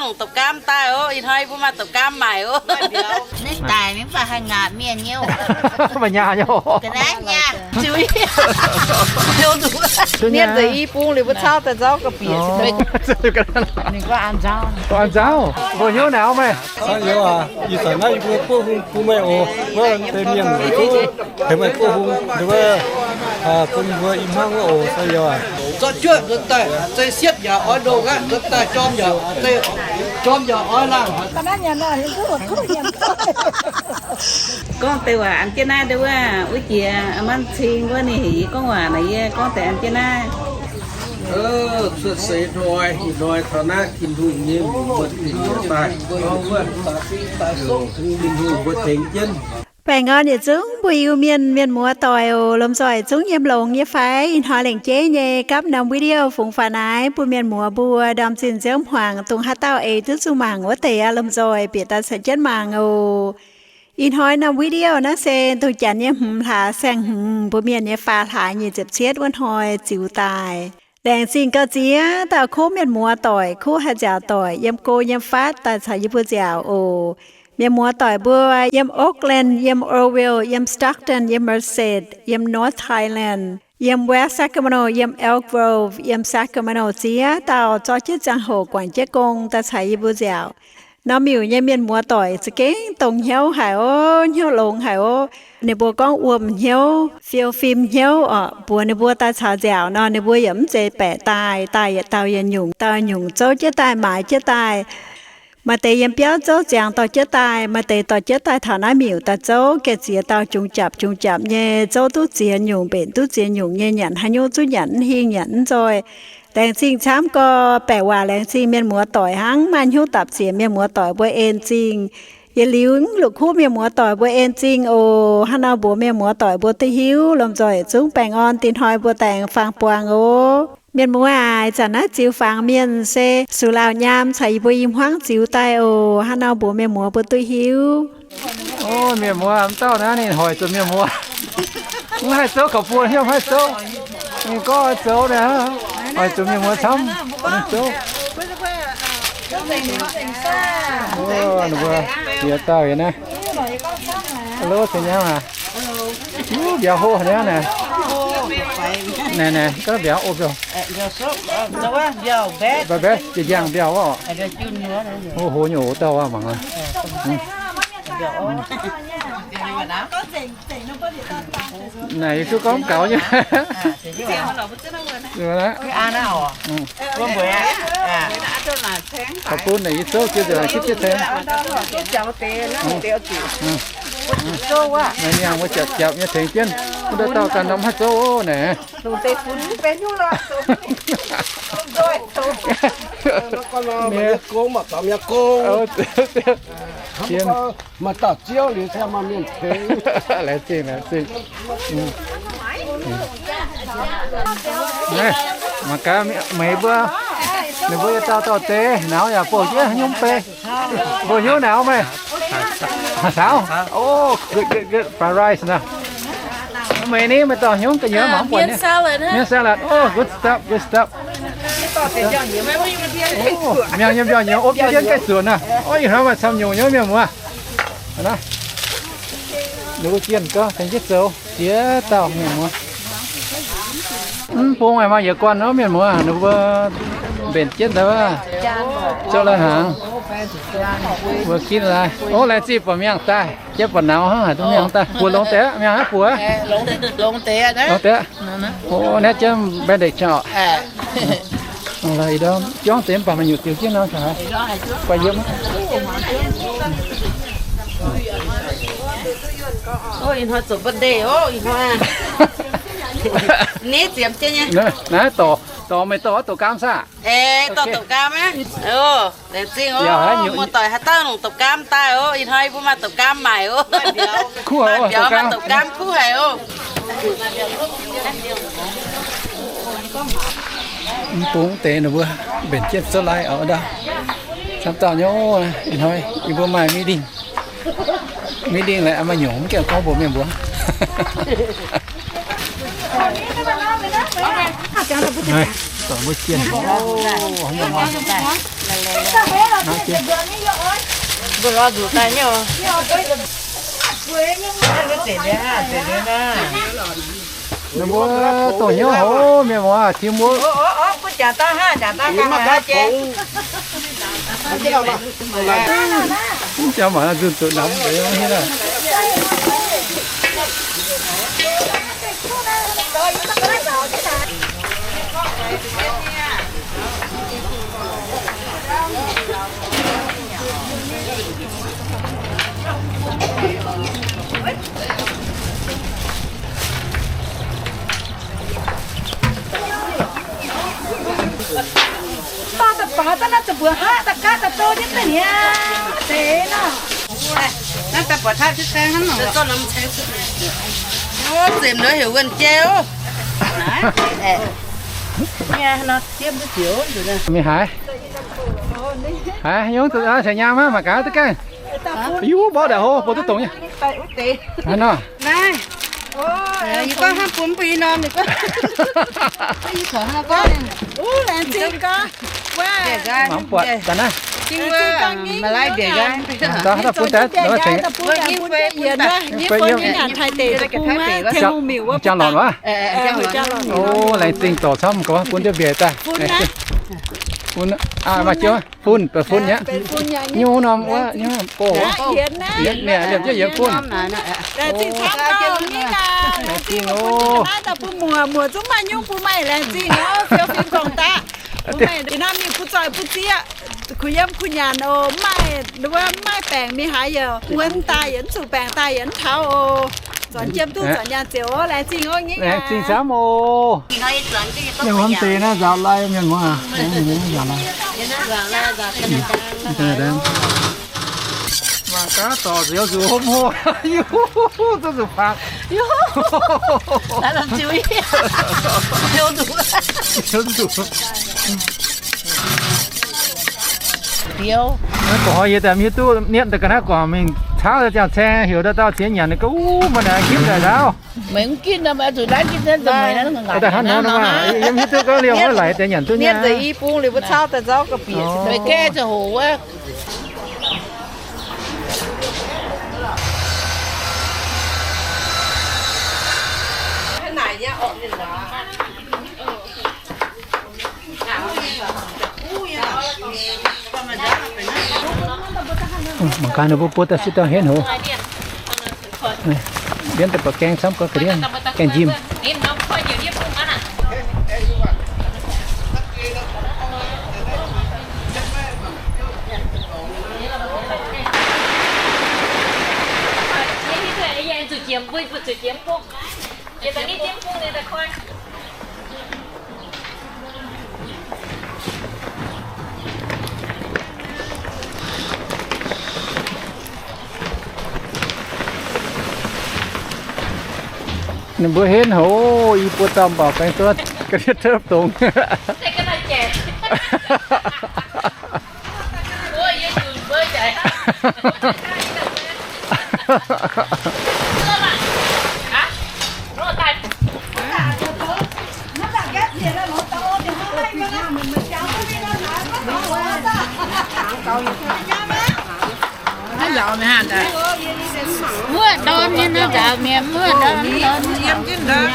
Dopc gaam daaih oc. Ih hnoi mbuo maaih dopc gaam maaic oc. Naaiv daaih mv baac haih ngaatc mienh nyei oc. Ga'naaiv nyaah. Mienh nzengc i bung liuz mbuo cauv daaih nzauv ga'bieqc. Ninh gorngv an nzauv. Gorngv an nzauv. Mbuo hnyouv naaic meih. Caux youz aac, ih zanc naaiv yie mbuo buov hung bun meih oc. Wuov deix mienh tengx meih buov hung, wuov, bun yie mbuo i hmuangv wuov oc, caux youz aac. Zorqv juoqv nzuonx daaih, zei siepv yaac oix ndongh aqv, nzuonx daaih jorm yaac, zei jorm yaac oix laangh. Gorngv deix waac an jienv naaiv ndau wuov, wuov jiex a'manv cing wuov ninh heuc yie gorngv waac naaic, yie gorngv deix an jienv naaiv. Cuotv seix hnoi, ih hnoi taux naaiv Tin-Hungh nyei mbuox dingc daaih, gorngv wuov Tin-Hungh mbuo tengx jienv. Baengh orn yietc zungv mbuo Iu-Mienh mienh muoz doic oc. Lomh nzoih zungv yiem longx nyei fai? Ih hnoi lengc jeiv nyei gapv norm video fungx faaux naaiv bun mienh muoz mbuo ndorm zinh nziouv hmuangx dongh haaix dauh eix duqv zuqc mangc wuov deix aqv. Lomh nzoih bieqc daaih caux jienv mangc oc. Ih hnoi norm video naaiv se dongh janx nyei hmz hlaax saeng-hmz mbuo mienh nyei faam hlaax nyic ziepc cietv wuov hnoi ziux daaih. Laengz zingh gauh ziex dauh kuv mienh muoz doic, kuv haaix nziaauc doic yiem go yiem fatv daaih caux yie mbuo nziaauc oc. Mienh muoz doic mbuo yiem Oakland, yiem Oroville, yiem Stockton, yiem Merced, yiem North Thailand, yiem West Sacramento, yiem Elk Grove, yiem Sacramento ziex dauh zorqv jienv ziangh hoc guangc jienv gong daaih caux yie mbuo nziaauc. Norm miuc nyei mienh muoz doic za'gengh dongz hnyouv haic oc, hnyouv longx haic oc. Ninh mbuo gorngv wuom hnyouv, fiou fim hnyouv oc. Mbuox ninh mbuo daaih caux nziaauc nor, ninh mbuo yaac mv zeiz baeqc daaih, daaih yietc dauh yietc nyungc, dauh nyungc zouv jienv daaih, maaiz jienv daaih. Maaih deix yiem biauv zouv ziangx dorh jienv daaih, maaih deix dorh jienv daaih taux naaiv miuc daaih zouv. Gengh ziex dauh jungx japc jungx japc nyei, zouv duqv ziex nyungc, mbenc duqv ziex nyungc nyei, nyanc haaix nyungc zungv nyanc mv hingh, nyanc mv nzoih. Laengz zingh camv gorx, baeqc waac laengz zingh mienh muoz doic hnangv. Maaih hnyouv dapc ziec mienh muoz doic mbuo en zingh. Yietc liuz mv la'kuqv mienh muoz doic mbuo en zingh oc. Hnangv nor mbuox mienh muoz doic mbuo duqv hiuv, lomh nzoih zungv baengh orn. Dinh hnoi mbuo daaih aengx faang buangh oc. Mienh muoz aac, ih zanc naaiv ziux fangx mienh se Sux Lauh Nyaam caux yie mbuo i hmuangv ziux daaih oc. Hnangv nor mbuox mienh muoz mbuo duqv hiuv. Ov, mienh muoz, mv dauh naaiv ninh hoic zuqc mienh muoz. Mv haih zouv kaux buo hnyouv mv haih zouv. Ninh gorngv oix zoux naaic, hoic zuqc mienh muoz camv, ninh zouv. Ninh mbuo ziex dauh yiem naaiv. Hello, ceix nyauv aac? Wuov mbiauz hlo haic niaa naaic. Naaic naaic, gaav mbiauz o mbiauz. Mbiauz mbaeqv, jiex njang mbiauz oc. Hlo hlo nyei oc, dauh aac mangc. Naaic yie duqv gorngv gaux nyei. Taux bun naaic yie zouv jienv nzengc, gitv jienv tengx. Naaiv niangh wuov japc japc nyei tengx jienv, wuov dauh dauh ganh norm haih zouv naaic. Maaih dauh ziouv liuz se maaih mienh tengx. Laengz zingh, laengz zingh. Mangc gaax meih mbuo, ninh mbuo yietc dauh dauh deix, nauz yaac bouh jienv nyungc bei. Mbuo hnyouv nauz meih. Caux. Oh, good, good, good. Fried rice nor. Meih ni meih dorh hnyouv ga'nyiec mangc buonc nyei. Mienv salad. Oh, good stuff, good stuff. Miangh nyei mbiauz nyiec opv jienv gaih zuonc nor. Oh, ih hnoi maaih camv nyungc nyei mienh muoz. Ninh mbuo jienh gau tengx jienv zoux ziex dauh mienh muoz. Mv bung aengx maaih yietc guanh nor mienh muoz, ninh mbuo mbenc jienv daaih wuov, zouv lai hnaangx. Mbuo gitv lai. Ov, laengz zingh buatc miangh daaih. Jiex buatc nauz hnangv haaix duqv miangh daaih. Buoz longx deix aqv, miangh aqv buoz. Longx deix. Ov, naaiv jiex bandage oc. Jorngv deix mv baac meih nyutc diuh jienv nor, baac yiem. Ih hnoi zoux birthday oc, ih hnoi. Naaiv dorh, dorh meih dorh doqc gaam saah? Dorh doqc gaam aqv. Laengz zingh oc, muoz-doic haaix dauh longc doqc gaam daaih oc. Ih hnoi mbuo maaih doqc gaam maaic oc. Kuv haic oc, maaih doqc gaam kuv haic oc. Mv bung deix ninh mbuo mbenc jienv zouv lai oc ndau. Camv dauh nyei oc. Ih hnoi yie mbuo maaih meeting. Meeting laaix maaih nyungc mv gaengh gorngv mbuox mienh mbuo. Mbuo jienh. Mbuo lorz nzuqc daaih nyei oc. Ninh mbuo dongh hnyouv hov mienh muoz, tim mbuo. Mv jangx mangc nzunh zuqc namx deix. Dorh da'baaix daaih naaiv zuqc mbuoqc hnangv da'gaav da'do jienv daaih niaa. Deix nor. Naaiv daaih buatc hnangv jienv saeng hnangv nor. Ov, zemc nor heuc wuonh jai ov. Mingh haaix? Haaix nyungc, caux nyaam maiv mangc gaax duqv gaengh. Yie mborqv ndaaih hlo, mbuo duqv dongz nyei. Hnangv nor. Naaiv, yie gorngv hnangv bun mbuo i norm, yie gorngv. Mangc buatc daaih naaiv. Jing wuov, maaih lai mbiaeqc nqaai. Daaih bun daaih, jangx lornc wuov. O, laengz zingh dorc camv gorx, bun jienv mbiaeqc daaih. Bun, maaih jienv fun, beic fun nyei. Nyungc norm wuov, nyungc go. Yietc mi'aqv, liemh jienv yietc fun. Laengz zingh camv, laengz zingh oc. Naaiv daaih bun muoc, muoc zungv maaih nyungc bun meih laengz zingh oc, fiou fingx gorngv daaih. Bun meih ih norm mingh butv zoih butv zieqv, kuh yiem kuh nyanc oc, mv maaih, wuov mv maaih baengc mingh haaix yaac wuonv daaih, yietc mv zuqc baengc daaih yietc mv taux oc. Zuonx jiem duqv zuonx nyaanh ziouc oc, laengz zingh oc, nyei laengz zingh camv oc. Mienh muoz deix naaiv nzaaux lai, mienh muoz, nzaaux lai. Mangc gaax dorc ziouc zuqc hopv hopv, zuqc zuqc faatv. Naaiv gorngv yie daaih mv hiuv duqv nietv daaih ga'naaiv guangc mingh caauv daaih ziangh caeng heuc dauh dauh ziex nyanc ninh gorngv, uv, maaih naaic ginv daaih nzaaux. Meih mv ginv nor, meih zuqc naaiv ginv, hnangv nor, yie mv hiuv duqv gorngv liemh wuov laaix deix nyanc duqv nyei. Nietv deix i bung liuz mbuo caauv daaih nzaaux ga'bieqc. Meih gaeqv ziangh hoc wuov. Mangc gaax ninh mbuo buov daaih sieqv daaih henv hoc. Mbienv daaih ba'gaeng camv gorx ga'ndiev, gaeng njimv. Ninh mbuo henv hoc, i buo dauh mv baac baeng duqv ga'ndiev topv dongz. Muoqv ndorm nyei nor, nzaaux mienh muoqv ndorm, ndorm.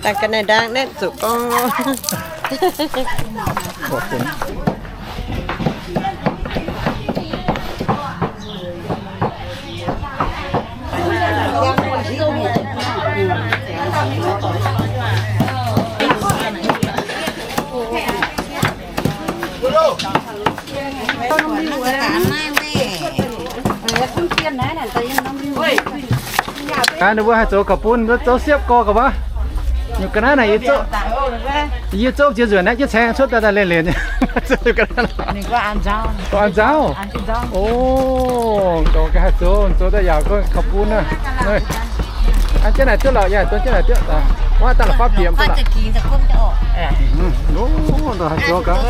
Dangh ga'naaiv ndaangc naetv zuqc gorngv. Aa, ninh mbuo haih zoux ga'bun, zoux siepv gorx ga'baav. Nyungc ga'naaiv naaic yie zopv, yie zopv jiex nzuonx naaiv jienv caeng cuotv daaih daaih leiz-leiz. An nzauv. O, gorngv ga'haih zoux, zoux daaih yaac gorngv ga'bun aqv. An jienv naaic duqv lorqc, yaac duqv jienv naaic duqv. Wuov daaih la'fapv bieqc duqv lorqc. Wuov, wuov, wuov, wuov, wuov, wuov, wuov, wuov, wuov,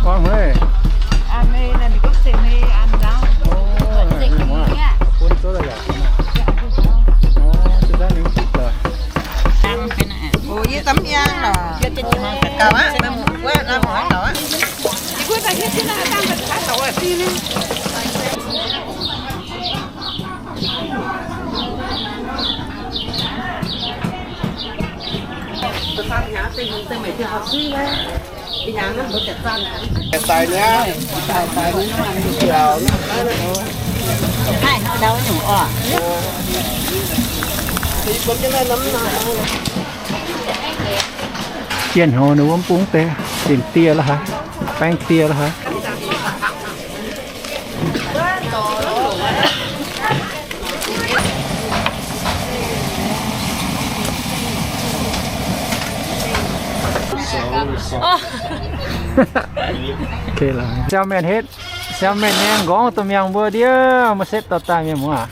wuov, wuov, Jienh hoz ninh wuov mbungv deix, dingc dieh la'haaix, baeng dieh la'haaix. Siou mienh hetv, siou mienh nyei nqorngv domh miangh mbuo ndiev, maiv setv dorh daaih mienh muoz aac.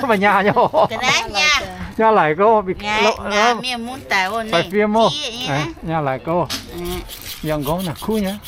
Maiv nyaah nyei oc. Nyaah laic gouv. Faix fim oc. Nyaah laic gouv. Yangh nqorngv naaic kuv nyei.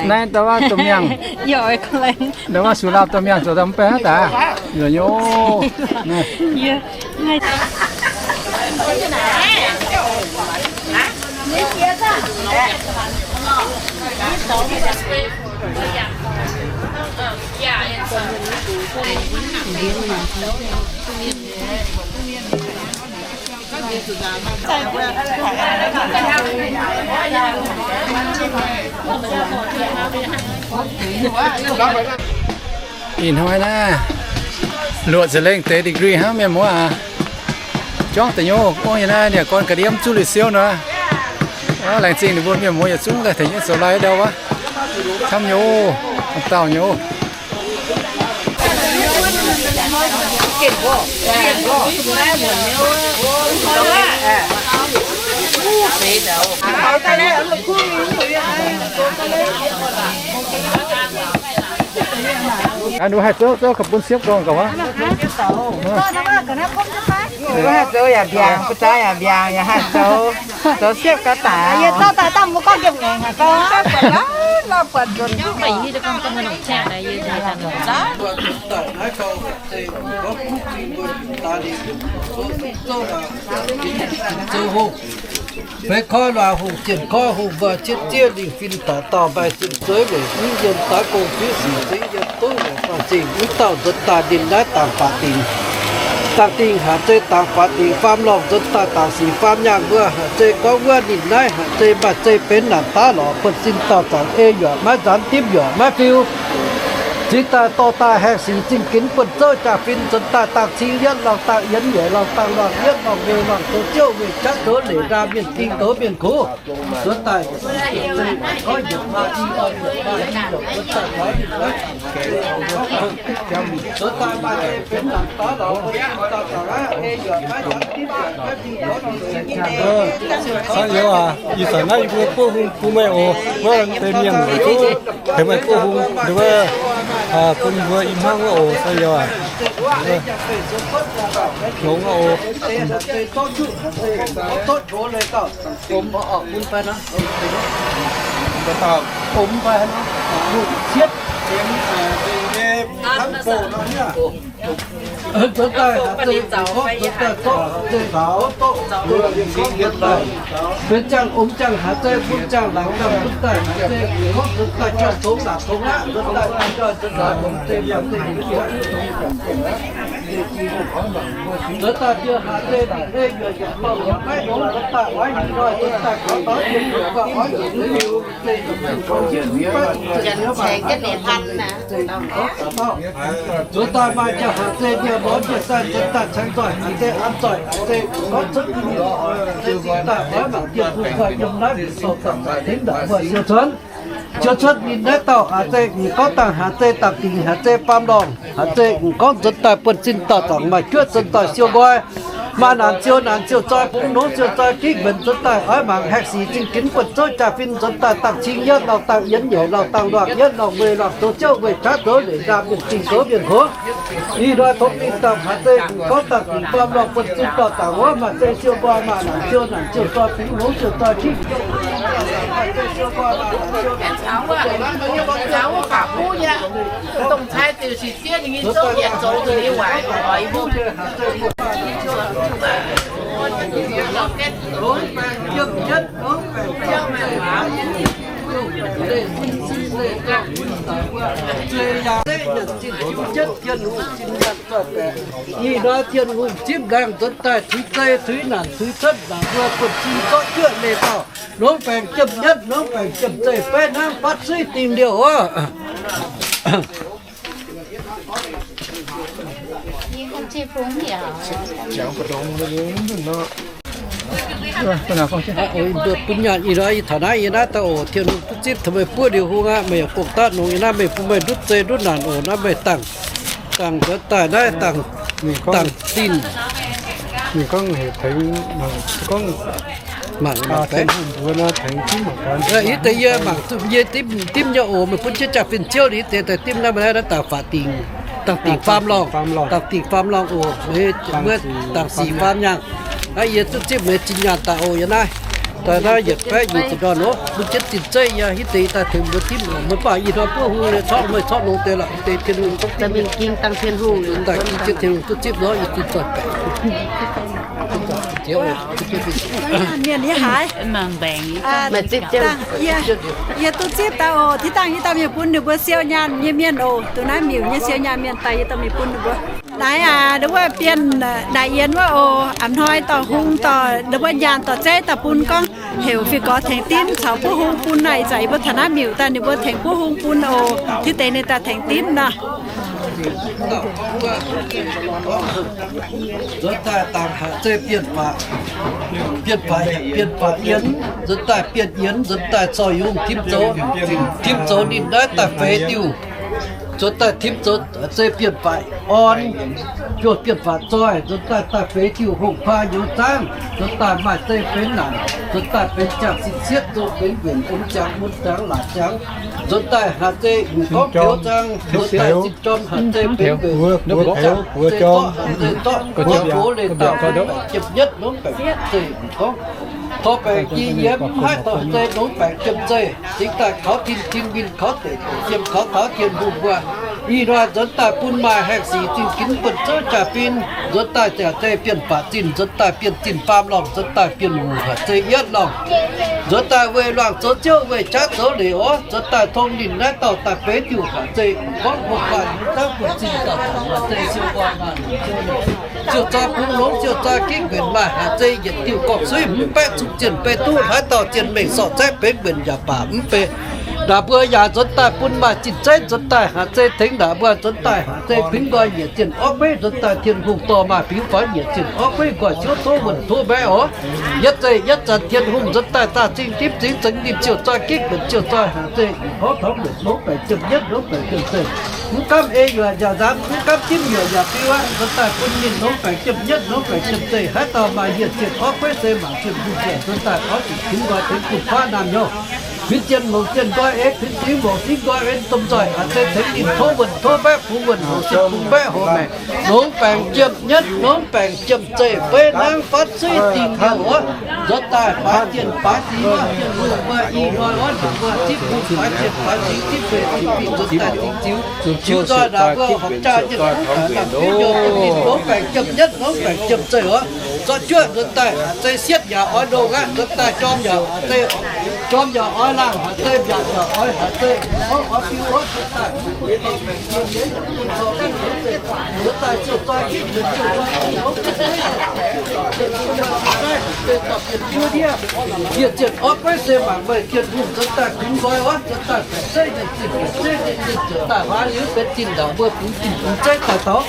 Naaiv da'wuov domh miangh, da'wuov sux laauh domh miangh zoux daaih mv baengh haaix daaih, yuoqc nyei oc. Ih hnoi naaiv luoqc ziepc lengh deix degree hnangv, mienh muoz aac. Juangv da'nyeic ong nyei naaiv, ninh gorn ga'ndiev zuqc lui siou nor. Laengz zingh ninh mbuo mienh muoz yietc zungv daaih tengx yie zoux lai ndau wuov. Camv nyei oc, dauh nyei oc. Aa, ninh haih zouv, zouv ga'bun siepv gorngv ga'hmuangv. Ninh haih zoux yaac mbiaangc, butv zaaix yaac mbiaangc, yaac haih zoux, zoux siepv ga'daic. Feix koi luaac hungh, jienh koi hungh mbuo, cietv ziev lingh fin taux daauh mbaih zinh zueiz weic zingv yiem daaih gong fiuv sic zingv yiem duqv weic faah zingh mv dauh nzuonx daaih ninh naaiv dangx faaux dingc. Dangx dingh haic zei dangx faaux dingc faam lorngh nzuonx daaih dangx sic faam nyaanh mbuo haic zei gorngv wuov ninh naaiv haic zei maaih zei benx naanc daav lorz buonv sin dauh zaangc ei yuoqc maiv nzaanx dimv yuoqc maiv fiu. Cingx daaih dorh daaih haengh sic zingh ginx buonv zouv jaa-fin nzuonx daaih dangh cing yietv lorngh dangh yienx nyeic lorngh dangh lorngh yietv lorngh mei lorngh zoux ziouv weic jatv zoux leic ndaa mienh ging douz mienh kuv. Zuonx daaih Cang youz aac, ih zanc naaiv yie mbuo buov hung bun meih oc. Wuov deix mienh duqv tengx meih buov hung, wuov, bun mbuo i hmuangv wuov oc. Cang youz aac, longx oc. Nzuonx daaih haaix zeiz gorngv nzuonx daaih zorqv haaix zeiz, benx ziangh om ziangh haaix zeiz, bun ziangh laangz ziangh bun daaih haaix zeiz gorngv nzuonx daaih juangc tongx laangz tongx aqv, nzuonx daaih nzoih nzuonx daaih tongx zeiz haaix zeiz, nzuonx daaih jiex haaix zeiz, ninh ei yuoqc yaac dorh longx maiv longx, nzuonx daaih oix nzoih, nzuonx daaih kaux taux jiex nzuonx daaih oix nzuonx liuz. Nzuonx daaih maaih jiex haaix zeiz, mienh lorz jiex daaih nzuonx daaih caengx nzoih haaix zeiz, an nzoih haaix zeiz, gorngv cuotv mingh, se zingh daaih oix mangc dieh bun nzoih yiem naaiv mienh dorh daaih tengx ndaangc mbuo siou cuotv. Siou cuotv ninh naaiv dauh haaix zeiz, m'gorngv dangh haaix zeiz, dangh dingc haaix zeiz, baamh lorngh haaix zeiz, m'gorngv nzuonx daaih buonv-sin dauh zaangc maaih juov nzuonx daaih siou nqoi. Maaih naanc siou naanc siou zoi, bungx longx siou zoi, gitv mbenc nzuonx daaih oix mangc haeqv sic zingh ginx buonv zouv jaa-fin nzuonx daaih dangh cing yietv lauh, dangh yienx nyeic lauh, dangh luangc yietv lauh, weic lauh zoux ziouv, weic qaqv zoux leic, nzaah mienh zingh zoux mienh hngongx. Ih hnoi tongx mingh dangh haaix zeiz, m'gorngv dangh dingc baamh lorngh buonv-sin dauh zaangc wuov maaih zeiv siou nqoi, maaih naanc siou naanc siou zoi, bungx longx siou zoi, gitv Ih hnoi Tin-Hungh zipv nqaang nzuonx daaih tuix zeiv tuix naanc tuix cuotv naanc mbuo buonv-sin zorqv juoqv leiz dauh. Longx baengc jiem yietv, longx baengc jiem zeiv, beiv hnangv fatv suiv dingh liouh oc. Mbuo bun nyaanh ih hnoi ih taux naaiv yie naaiv daaih oc. Tin-Hungh duqv zipv taux meih buov liuz hungh aqv. Meih yaac gong-daqv nongx yie naaiv, meih bun meih ndutv zeiv ndutv naanc oc. Naaiv meih dangh, dangh nzuonx daaih naaiv dangh, dangh zinh. Ninh gorngv heuc tengx, gorngv mangc, mangc baeqc. Yie deix yie mangc zuqc yie dimv, dimv nyei oc. Meih bun jienv jaa-fin ziouv liuz deix daaih dimv naaiv, naaiv dangh faatv dingc, dangh dingc faam lorngh, dangh dingc faam lorngh oc. Mbuo dangh sic faam nyaanh. Naaiv yie duqv zipv meih zinh nyaanh daaih oc. Yie naaiv daaih naaiv yietc baeqv nyic ziepc ndorn oc. Mbuo jienv zinh zeiv yie hiuv deix daaih tengx mbuo dimv oc. Meih baac ih hnoi buov hungh nyei corc, meih corc longx deix lorqc, deix Tin-Hungh duqv zipv. Daaih ging jienv Tin-Hungh duqv zipv nor, yie zinh zoih baeqc. Mienh yie haiz, yie duqv zipv daaih oc. Tix dangh yie dorh mingh bun ninh mbuo siou nyaanh nyei mienh oc. Dongh naaiv miuc nyei siou nyaanh mienh daaih yie dorh mingh bun ninh mbuo. Naaiv aac, wuov bienh naaic yienx wuov oc, a'hnoi dorh hung dorh ninh mbuo nyaanh dorh zeiv daaih bun gorngv heuc fih gorx tengx dimv caux buov hung bun naaic, ih zanc yie mbuo taux naaiv miuc daaih ninh mbuo tengx buov hung bun oc. Hiuv deix ninh daaih tengx dimv nor. Nzuonx daaih dangh haaix zeiz bienh baac, bienh baac, bienh baac yienx, nzuonx daaih bienh yienx, nzuonx daaih corc yungz tim zoux, tim zoux ninh naaiv daaih feix diuh. Nzuonx daaih tim zoux zeiv bienh baac orn, juoh bienh baac zoih, nzuonx daaih daaih feix diuh hungh kuaa nyouz zaangv, nzuonx daaih maaih zeiv benx naanc, nzuonx daaih benx ziangh sin sietv, nzuonx benx mbenc, ong ziangx, mun ziangx, laatc ziangx, nzuonx daaih haaix zeiz m'gorngv pioux zaangv, nzuonx daaih zinh jorm haaix zeiz benx mbenc, nzuonx daaih haaix zeiz zorqv, haaix zeiz zorqv, nzuonx daaih jiem yietv nongx baengc jiem zeiv m'gorngv. Tov baengc jiex yiem mv haih dorh zeiv nongx baengc jiem zeiv, cingx daaih kaux tin cing mingh kaux deic deic jiem kaux taux Tin-Hungh mbuo. Ih hnoi nzuonx daaih bun maaih haengh sic zinh ginx buonv zouv jaa-fin, nzuonx daaih ziangh zeiv bienh baac zinh, nzuonx daaih bienh zinh faam lorngh, nzuonx daaih bienh hungh haaix zeiz yietv lorngh. Nzuonx daaih weic luangh zoux ziouv, weic qaqv zoux leic oc. Nzuonx daaih tong ninh naaiv dauh daaih feix diuh haaix zeiz m'gorngv buo guanh nyei zaangv buonv zinh dauh haaix zeiz siou nqoi maaih siou nqoi, siou zoi bungx longx, siou zoi gitv mbenc maaih haaix zeiz yietc diuh gorngv suiv mv baeqv zuqc zienh beiv duqv hlaaix dauh zienh mengh sorc zaeqv benx mbenc yaac baac mv bei. Naaic mbuo yaac nzuonx daaih bun maaih zinh zeiv nzuonx daaih haaix zeiz tengx naaic mbuo nzuonx daaih haaix zeiz kuinx nqoi nyiec zienh orv gueiv nzuonx daaih Tin-Hungh dorh maaih biux faaux nyiec zienh orv gueiv nqoi ciouv tov wuonh tov mbaeqv oc. Yietv zeiz yietv zanc Tin-Hungh nzuonx daaih zaah zingh dimv zingx zengx ninh siou zoi gitv mbenc siou zoi haaix zeiz gorngv taux mbenc longx baengc jiem yietv longx baengc jiem zeiv. Mv gaamv ei yuoqc yaac nzaamz, mv gaamv dimv yuoqc yaac biu aqv. Nzuonx daaih bun ninh longx baengc jiem yietv longx baengc jiem zeiv. Haaix dauh maaih nyiec zienh orv gueiv se mangc zienh mbuo nzuonx daaih oix zuqc kuinx nqoi tengx bun faav naamh nyouz. Kuinx zienh longc zienh nqoi eix, kuinx singx longc singx nqoi en, domh nzoih a'zei tengx ninh tov wuonh tov mbaeqv, bungx wuonh longc singx bungx mbaeqv, hoc maengc longc baengc jiem nyetv, longc baengc jiem zeih, beiv hnangv fatv suiv dingh youh wuov. Nzuonx daaih faix zienh faix singx wuov, zienh hungh wuov, ih hnoi wuov, hnangv wuov zipv hungh faix zienh faix singx, zipv beiv zipv fingx, nzuonx daaih zingx ziux, ziux nzoih naaic mbuo horpc jaa jienv kuv daaih lamh fiuv youh bun ninh longc baengc jiem nyetv, longc baengc jiem zeih wuov. Zorqv juoqv nzuonx daaih a'zei sietv yaac oix ndongh aqv, nzuonx daaih jorm yaac a'zei jorm yaac oix laangh, a'zei mbiaauc yaac oix, a'zei hnangv oix fiu wuov, nzuonx daaih Yietc zienh orv gueiv se mangc meih Tin-Hungh nzuonx daaih kuinx nqoi wuov, nzuonx daaih baeqc zeiv nyei zinh, baeqc zeiv nyei zinh, nzuonx daaih huaax liuz benx zinh ndaangc mbuo bungx zinh bungx zeiv daaih taux.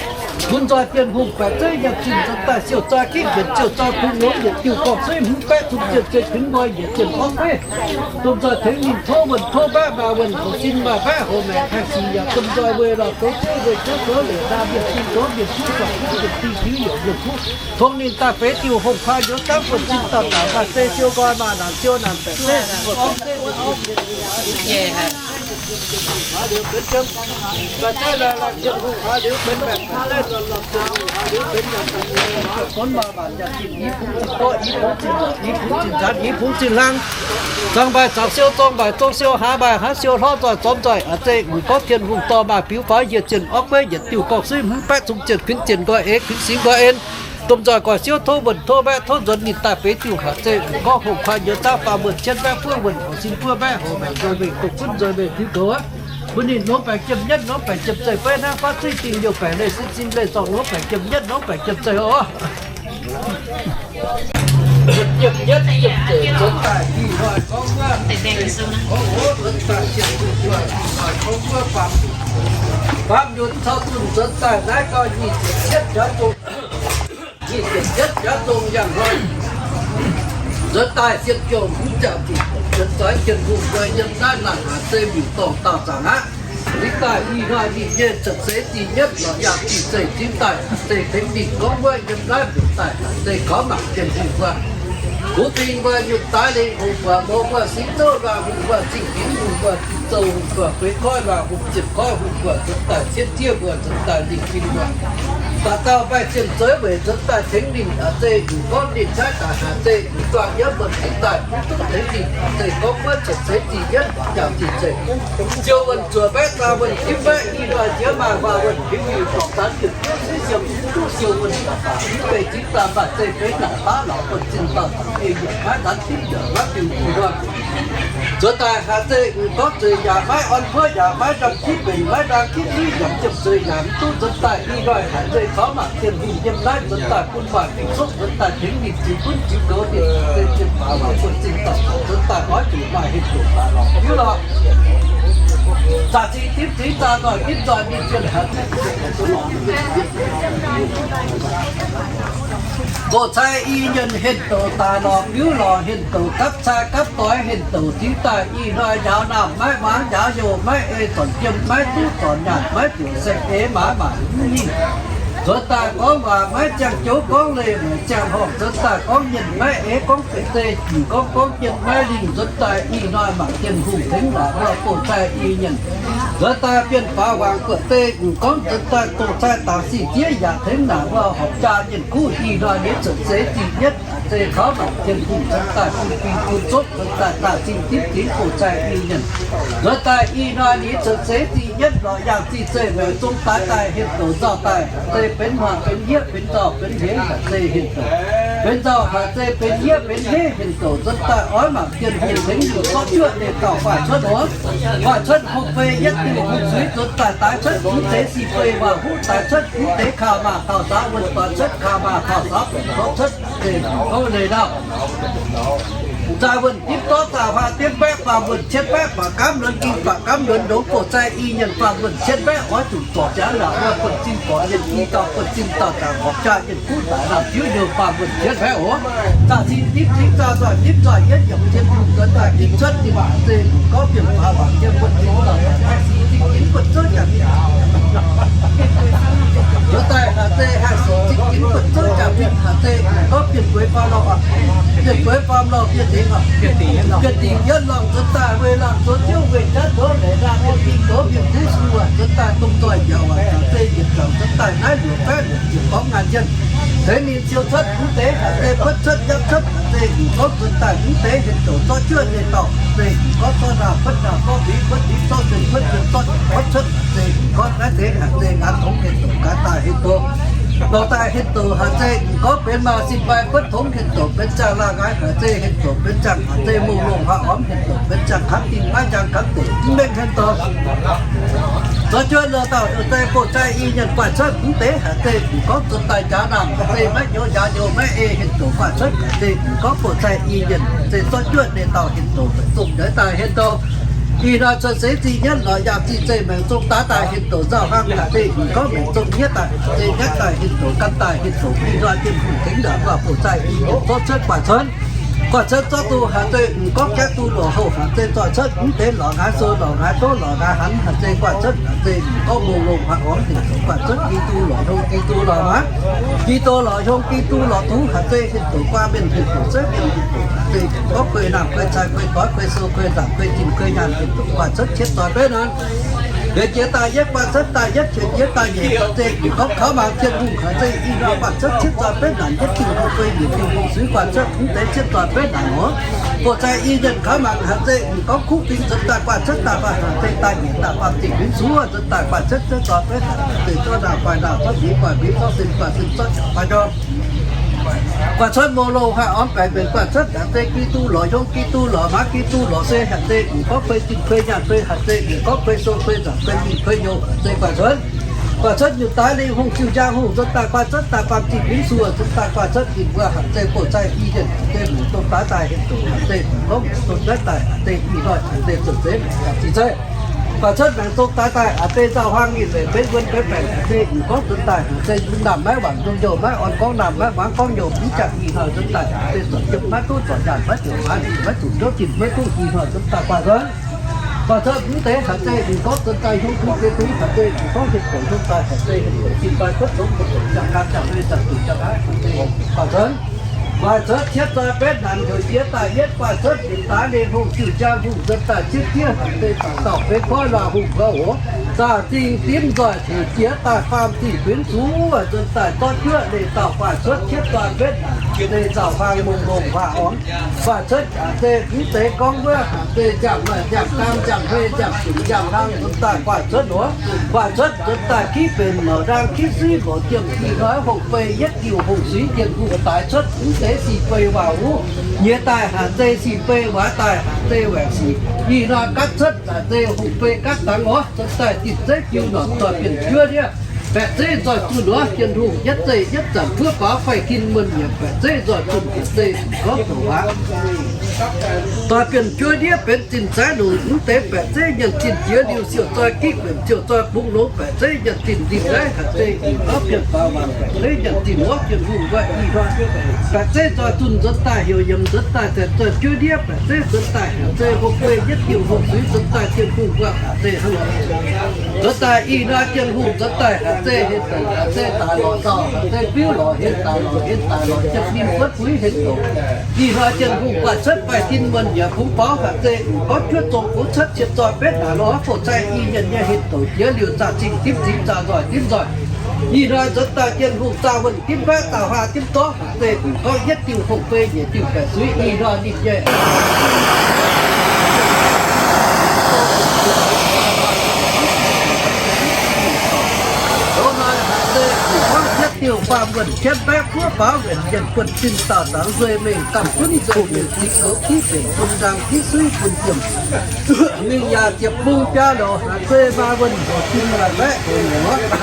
Bun nzoih Bienh Hungh baeqc zeiv nyei zinh nzuonx daaih siou zoi gitv mbienc siou zoi kungx longx yietc diuh gorngv suiv hmz baeqv zungh zienh se kuinx nqoi yietc zienh orv gueiv. Domh nzoih tengx ninh tov wuonh tov mbaeqv, maaih wuonh hoc sin, maaih mbaeqv hoc maengc, haih sic yaac domh nzoih weih lorh goux juv weih juv goux leic, ndaa mienh sin goux mienh juv, zorc kuv mienh ding, tiux youc mienh kuv. Tongx ninh daaih feix diuh hongh kuaai njoux zaangv buonv-sin dauh dauh maaih zei siou nqoi, maaih naanc siou naanc baeqc zeiv, i bungx zinh gorx, i bungx zinh nzanc, i bungx zinh hlang, zangx mbaih zaux siou, zorng mbaih zong siou, hlaax mbaih hlaax siou, hlorv nzoih zormx nzoih, a'zei mv gorngv Tin-Hungh dorh maaih biux faaux yietc zienh orv gueiv yietc diuh gorngv suiv hmz baeqv zungh zienh kuinx zienh nqoi eix, kuinx singx nqoi en. Domh nzoih guaix siou tov wuonh tov mbaeqv tov nzuonx ninh daaih feix diuh haac zei mv gorngv hongh kuaai njoux zaangv faam wuonh cietv mbaeqv buov wuonh hoc sin buov mbaeqv hoc maengc nzoih mengh dongh gunv nzoih mengh tiux goux. Bun ninh longx baengc jiem nyetv, longx baengc jiem zeih, beiv hnangv fatv suiv dingh youh baengc leih sin sin leih zorngh longx baengc jiem nyetv, longx baengc jiem zeih oc. Jiem nyetv jiem zeih nzuonx daaih ih hnoi gorngv wuov, gorngv wuov nzuonx daaih jiem nyetv nzuonx daaih gorngv wuov faam, faam nyunc cau zunh nzuonx daaih naaiv gau nyic ziepc cietv jaax zong, nyic ziepc cietv jaax zong yangh hnoi nzuonx daaih sienx jouh mv jaax zuqc nzuonx zoix Tin-Hungh nqoi yiem naaiv naaic haaix zei mbiuc dorngh dauh zaangc aqv. Nzuonx daaih ih hnoi ninh nyei cuotv seix zinh nyetv lorz yangh zinh zeih nzuonx daaih haaix zei tengx ninh gorngv wuov yiem naaiv mbiuc daaih haaix zei gorngv mangc Tin-Hungh wuov. Kuv bing wuov, nyutc daaix lingh hungh, buatc mouz wuov, singx zouv luangh hungh wuov, zingh ginx hungh wuov, zinh zouv hungh wuov, feix koiv luangh hungh, ziepc koiv hungh wuov, nzuonx daaih cietv ziev wuov, nzuonx daaih lingh fing wuov, dauh dauh maaih zienh zueiz weic nzuonx daaih tengx ninh a'c zei mv gorngv ninh caaiv daaih haaix zei mv duqv yiem wuonh nzuonx daaih mv duqv tengx ninh a'c zei gorngv wuov cuotv seix zinh nyetv lorz yangh zinh zeih. Ziouc wuonh zuoqc mbaeqv, zaah wuonh dimv mbaeqv, i hnoi nziex maaih huaax wuonh hiuv hiuv dorngx zanv yietc duqv siv siemx mv duqv siou wuonh daaih daaih mv bei zingv daaih maaih zei feix naaic baav lorz wuonh zinh dauh zaangc ei yietc maiv zanv dimv yaac maiv biux i hnoi nzuonx daaih haaix zei mv gorngv zueiz yaac maiv orn buov yaac maiv ndamv kitv mbenc maiv ndaang kitv zuiv yaac jiem zueiz yaac mv duqv nzuonx daaih i hnoi haaix zei kaux mangc Tin-Hungh yiem naaiv nzuonx daaih bun maaih fingx-suqv nzuonx daaih tengx ninh ziux gunv ziux goux ninh zeiv zinh baaix waac buonv zinh dauh nzuonx daaih oix zuqc maaih heh doqc daaih lorz hiuv lorz. Zaah zingh dimv zingx zaah nzoih dimv nzoih ninh zinh haaix Gox cai i nyienh henh douc daaih lorz biuv lorz henh douc gapv cai gapv doix henh douc zingx daaih i hnoi njaaux naamh maiv muangx njaaux youh maiv ei zornc jiem maiv duqv zornc nyaanh maiv ziouc saeng-eix maaiz maaic mv hingh. Nzuonx daaih gorngv waac maiv ziangh jouv gorngv leih maiv ziangh horngh nzuonx daaih gorngv mienh maiv eix gorngv guoqv deix jingc gorngv gorngv jien maiv lingh nzuonx daaih i hnoi mangc Tin-Hungh tengx waac wuov gox cai i nyienh. Nzuonx daaih bienh faaux waangc guoqv deix jingc gorngv nzuonx daaih gox cai dangx sih diev yaac tengx naaic wuov horpc jaa nyienh kuv i hnoi nyei cuotv seix zinh yietv a'zei kaux mangc Tin-Hungh nzuonx daaih bun fing bun zopv nzuonx daaih daaih zingh dimv zingx gox cai i nyienh. Nzuonx daaih i hnoi nyei cuotv seix zinh yietv lorz yangh zinh zeih maengx zong daaix daaih henh douc nzauh daaih a'zei benx hmuangx benx hniev benx nzauh benx hmeix a'zei henh douc. Benx nzauh a'zei benx hniev benx hmeix henh douc nzuonx daaih oix mangc Tin-Hungh tengx ninh zorqv juoqv leih dauh guaaih cuotv oc. Guaaih cuotv hopv fei yietv diuh hungh suiv nzuonx daaih daaix cuotv kuv deix sih fei waac huv daaix cuotv kuv deix kaax maah taux saax wuonh daaix cuotv kaax maah taux saax buonc gorngv cuotv deix gorngv leih ndau. Zaah wuonh dimv dorv zaah huaah dimv mbaeqv faam wuonh cietv mbaeqv faam gamv luonx ging faam gamv luonx ndongx gox cai i nyienh faam wuonh cietv mbaeqv oix zuqc zorc ziangx yaac wuov buonv-sin gorx nyienh i dauh buonv-sin dauh zaangc horpc jaa nyienh kuv daaih lamh diuv hnyouv faam wuonh cietv mbaeqv oc. Zaah cing dimv cing zaah nzoih dimv nzoih yietv yiemc cien hungh nzuonx daaih ging cuotv ninh a'zei gorngv bienh faaux waangc nyei buonv-sin dauh zaangc haih sic zingh ginx buonv zouv jaax nzuonx daaih a'zei haih sic zingh ginx buonv zouv jaax bienh a'zei gorngv bienh gueix faaux lorh bienh gueix Lamh lauh bietv dingc, bietv dingc yietv lorngh nzuonx daaih, weih laangh zoux ziouv, weih jatv ndoqv la'naanh, bietv dingc ndoqv mienh kuv sueih nzuonx daaih, dongh nzoih njaaux waac caux zei yietc dauh nzuonx daaih, naaiv luoqc faeqv luoqc ziepc gorngv ngaanh jienh. Deix ninh siou cuotv mv deix haic, zei kuotv cuotv nyapv cuotv haic, zei mv gorngv nzuonx daaih mv deix hien douc zorqv juoqv nyei dauh, zei mv gorngv zorqv ndaauh kuotv ndaauh, zorqv mbeix kuotv mbeix, zorqv sen kuotv sen, zorqv kuotv cuotv, zei mv gorngv naaiv deix haic, zei ngaanc tongx hien douc, gaanx daaih hien douc, dorh daaih hien douc haic, zei mv gorngv benx maaih sin maaih kuotv tongx hien douc, benx ziangh laangh ngaanc haic, zei hien douc benx ziangh haic, zei mouh longh haaix ormx hien douc benx ziangh kamv dingh maiv njang kamv deic mv mengh hien douc. Zorqv juoqv loz-dauh zei bouh zaih i nyienh guaax cuotv mv deix haic, zei mv gorngv nzuonx daaih njaax naamh haic, zei maiv njoux njaax njoux maiv ei hien douc guaax cuotv haic, zei mv gorngv bouh zaih i nyienh zei zorqv juoqv nyei dauh hien douc zongh ndoqv daaih hien douc. Ih hnoi cuotv seix zinh nyietv lorz yaac zinh zeiv maengc zong daaih daaih hien douc nzauh hnangv haic, zei mv gorngv maengc zong nyietv daaih zei nyaatv daaih hien douc gan daaih hien douc. Ih hnoi Tin-Hungh tengx ndaangc waac bouh zaih i nyienh zorqv cuotv guaax cuotv. Guaax cuotv zorqv duqv haic, zei mv gorngv jatv duqv loz-houh haic, zei zorqv cuotv mv deix lorz ngaanc sou lorz ngaanc doqv lorz ngaanc hanc haic, zei guaax cuotv haic, zei mv gorngv mouh longh haaix ormx hien douc guaax cuotv. Gi duqv lorz hnyongx, gi duqv lorz hmangv, gi duqv lorz hnyongx, gi duqv lorz duqv haic, zei hien douc guaax mienh hien douc zeiv mienh hien douc haic, zei mv gorngv kuei naamh kuei cai kuei doix kuei sou kuei nzaangc kuei zinh kuei nyaanh hien douc guaax cuotv cietv zoih betv naanc. Yie jiex daaih yietv guaax cuotv daaih yietv, qiex jiez daaih nyeic haic, zei mv gorngv kaux mangc Tin-Hungh haic, zei ih hnoi guaax cuotv cietv zoih betv naanc, yietv dingh hungh fei yietc dingh hungh suiv guaax cuotv mv deix cietv zoih betv naanc oc. Bouh zaih i nyienh kaux mangc haic, zei mv gorngv kuv fingx nzuonx daaih guaax cuotv daaih faah haic, zei daaih nyeic daaih faam zingh fingx suov nzuonx daaih guaax cuotv cietv zoih betv naanc, zei zorqv ndaauh guaax ndaauh, zorqv mbeix guaax mbeix, zorqv sen guaax sen, zorqv guaax njormh guaax cuotv mouh longh haaix ormx baengc mbenc guaax cuotv haic, zei gi duqv lorz hnyongx, gi duqv lorz hmangv, gi duqv lorz se haic, zei mv gorngv fei zinh fei nyaanh fei haic, zei mv gorngv fei sou fei nzaangc fei zinh fei nyouz haic, zei guaax cuotv. Guaax cuotv nyutc daaih lingh hungh ziuh njang hungh nzuonx daaih guaax cuotv daaih faam zingh fingx suov nzuonx daaih guaax cuotv ninh mbuo haic, zei bouh zaih i nyienh, zei mbuo dongh daaih daaih hien douc haic, zei mv gorngv mbuo dongh naaiv daaih haic, zei ih hnoi haic, zei zuotc zeiv maengc yaac zinh zeiv. Guaax cuotv maengc dongh daaih daaih haic, zei nzauh hnangv ninh mbenc mbenv wuon benv baengc haic, zei mv gorngv nzuonx daaih haic, zei yungz naamh maiv wangc yungz youh maiv orn, gorngv naamh maiv muangx gorngv youh mv jangx. Ih hnoi nzuonx daaih haic, zei zorc jiepv maiv duqv, zorc nyaanh maiv ziouc maiv, maiv zuqc nzouv zinh maiv duqv. Ih hnoi nzuonx daaih guaax cuotv guaax cuotv mv deix haic, zei mv gorngv nzuonx daaih hnyouv kuv ziex kuv haic, zei mv gorngv hien douc hnyouv daaih haic, zei hien douc zinh daaih kuotv zongx kuotv zongx jangx gan jangx mei jangx zuqc jangx haaix haic, zei guaax cuotv. Guaax cuotv cietv zoih betv naanc heuc jiex daaih yietv guaax cuotv nyutc daaih lingh hungh ziuh njang hungh nzuonx daaih cietv jiex haic, zei zaangc dauh fei koiv luangh hungh gauh oc. Zaah zingh dimv nzoih heuc jiex daaih faam zingh fingx suov nzuonx daaih zorqv juoqv leih dauh guaax cuotv cietv zoih betv naanc, zei nzauh hnangv mouh longh waac ormx. Guaax cuotv haic, zei mv deix gorngv wuov haic, zei nziaamv maaih nziaamv daam nziaamv hmei nziaamv zunc nziaamv hlang nzuonx daaih guaax cuotv oc. Guaax cuotv nzuonx daaih kiv benx mouc ndaang kiv suiv mouc jiem. Ih hnoi hungh fei yietv diuh hungh suiv Tin-Hungh daaix cuotv mv deix si fei waac wuov, nyiex daaih haic, zei si fei waac daaih haic, zei waengc sic. Ih hnoi gatv cuotv haic, zei hungh fei gatv dangx oc. Nzuonx daaih zinh zeiv jiu norqc zoih bienh juov ndiev, baeqc zeiv nzoih zunh oc. Tin-Hungh yietv zeiv yietv zanc buov baaux faix-tin muonh yaac baeqc zeiv nzoih zunh haic, zei mv gorngv douc waac. Doix bienh juov ndiev benx zinh zaaix longc mv deix baeqc zeiv nyaanh zinh jiex liuz siouc zoi gitv mbenc siouc zoi bungx longx baeqc zeiv nyaanh zinh nzinh nqaiv haic, zei mv gorngv bienh faaux waanc baeqc zeiv nyaanh zinh wuov. Tin-Hungh wuov ih hnoi baeqc zeiv nzoih zunh nzuonx daaih heuc yiemx nzuonx daaih zaeqc zoi juov ndiev baeqc zeiv nzuonx daaih haic, zei hopv guei yietv diuh hopv suiv nzuonx daaih Tin-Hungh wuov haic, zei hnangv nor. Nzuonx daaih ih hnoi Tin-Hungh nzuonx daaih haic, zei hien douc haic, zei daaih lorz nzauh haic, zei biuv lorz hien, daaih lorz hien, daaih lorz jiepv ninh buonv buix hien douc. Ih hnoi Tin-Hungh guaax cuotv faix-tin muonh yaac kungx baaux haic, zei mv gorngv juov zong kungx cuotv cietv zoi betv naaic lorz bouh zaih i nyienh nyei hien douc jiex liuz zaah zingh dimv zingh zaah nzoih dimv nzoih. Ih hnoi nzuonx daaih Tin-Hungh zaah wuonh dimv mbaeqv zaah huaang dimv dorv haic, zei mv gorngv yietv diuh hopv fei nyeic diuh baeqc suiv. Ih hnoi ninh nyei yietv diuh faam wuonh jienv mbaeqv buov baaux wuonh mienh buonv-sin dauh dangx nzueih mengh gamh gunv nzueih mengh ziux goux kiv benc bun ndaang kiv suiv bun jiem. Mingh yaac ziepc bung biaa louc haic, zei maa wuonh houc jin maaih mbaeqv houc nyuoz.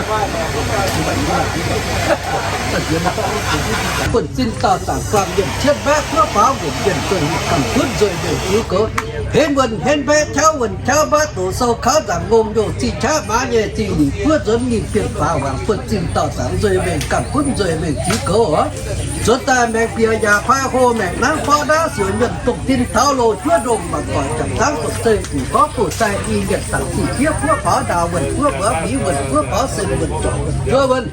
Buonv-sin dauh zaangc guangc mienh jienv mbaeqv buov baaux wuonh mienh buonv-sin gamh gunv nzueih mengh ziux goux henv wuonh henv mbaeqv, qauv wuonh qauv mbaeqv, doqc sou kauv nzaangc ngongh youh zih qaqv maaz nyei zingh luic buov nzuonx ninh bienh faaux hmuangx. Buonv-sin dauh zaangc nzueih mengh gamh gunv nzueih mengh ziux goux oc. Nzuonx daaih maengx bieqc yaac paaiv hlo, maengx nangv borqv ndaauv siouc nyuonh, dongh tin taux loz juov ndongh mangc doic jangc zaangv dongh zeiv, mv gorngv bouh zaih i nyienh dangc zih fiev buov baaux ndaauh wuonh, buov mbuox miz wuonh, buov baaux sen wuonh, zorc wuonh, juov wuonh.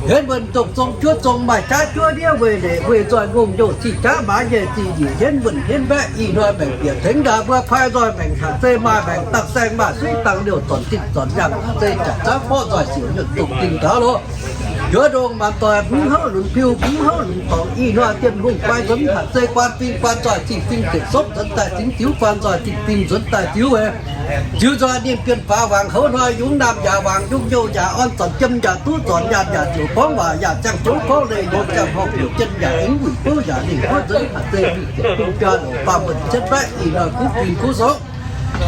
Hienv wuonh zong-zong juov zong maaih jaav juov ndiev weih leic weih nzoih ngongh youh zih jaav maaz nyei zih njiec hienv wuonh hienv mbaeqv ih hnoi maengc bieqc tengx ndaangc mbuo paaiv nzoih maengc haac zei maaih maengc dangh saeng maaih suiv dangh liouh zornc zinh zornc nyaanh haac zei jaax zaangv borqv nzoih siouc nyuonh dongh dingh gaux loh. Njuov ndongh maanc doic mv houv lunx piu mv houv lunx dorngx ih hnoi Tin-Hungh guai nzuonx haac zei guaan fing guaan nzoih zinh fing zeic sopv nzuonx daaih zingx ziux guaan nzoih zinh fing nzuonx daaih ziux weic ziux nzoih ninh bienh faaux wangc houv hnoi yungz naamh yaac wangc yungz youh yaac orn zornc jiem yaac duqv zornc nyaanh yaac ziouc gorngv waac yaac ziangh zouv gorngv leih yaac ziangh horngh heuc jien yaac aengx wuic bouv yaac lingh buov nzuonx haac zei mingh ziepc bung jaa longc faam wuonh cietv mbaeqv ih hnoi kuv fing kuv sopv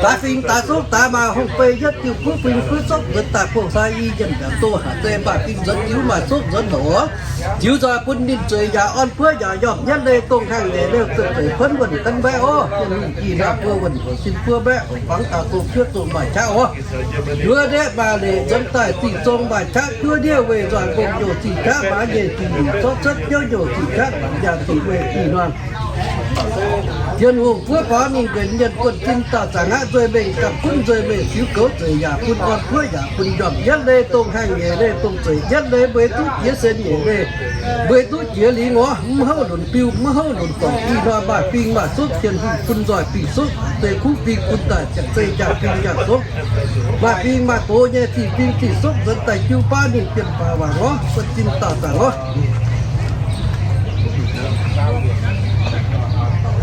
daaih fingx daaih sopv daaih maaih hungh fei yietv diuh kuv fing kuv sopv nzuonx daaih buangh sai i yienh yaac doh haac zei maaih fing nzuonx diux maaih sopv nzuonx loc. Ziux nzoih bun ninh zueiz yaac orn buov yaac yomh yietv leih dongh haengh leic leih zuqc zueiz kuonv wuonh gan mbaeqv orv. Tin-Hungh ih hnoi buo wuonh houc sin buov mbaeqv houc fangx daaih dongh juov zong maaih qaqv orv. Njuov ndiev maaih leic nzuonx daaih zingh zong maaih qaqv juov ndiev weih nzoih ngongh youh zingh qaqv maaz nyei zingh nyeic zorqv cuotv biouv youh zingh qaqv maaz njaanh zingh weih ih hnoi Tin-Hungh buov faaux mingh nquenc mienh buonv-sin dauh zaangc aqv nzueih mengh gapv gunv nzueih mengh ziux goux zueiz yaac bun orn buov yaac bun njormh yietv leih dongh haengh nyeic leih dongh zueiz yietv leih mbuo duqv jiex sen nyeic leih mbuo duqv jiex lingh orv mv houv lunx biu mv houv lunx dorngx ih hnoi maaih fing maaih sopv Tin-Hungh bun nzoih fing sopv haac zei kuv fing bun daaih ziangh zei njaah fing njaah sopv maaih fing maaih doz nyei zih fing zih sopv nzuonx daaih jiu baav ninh bienh faaux wangc orv buonv-sin dauh zaangc orv.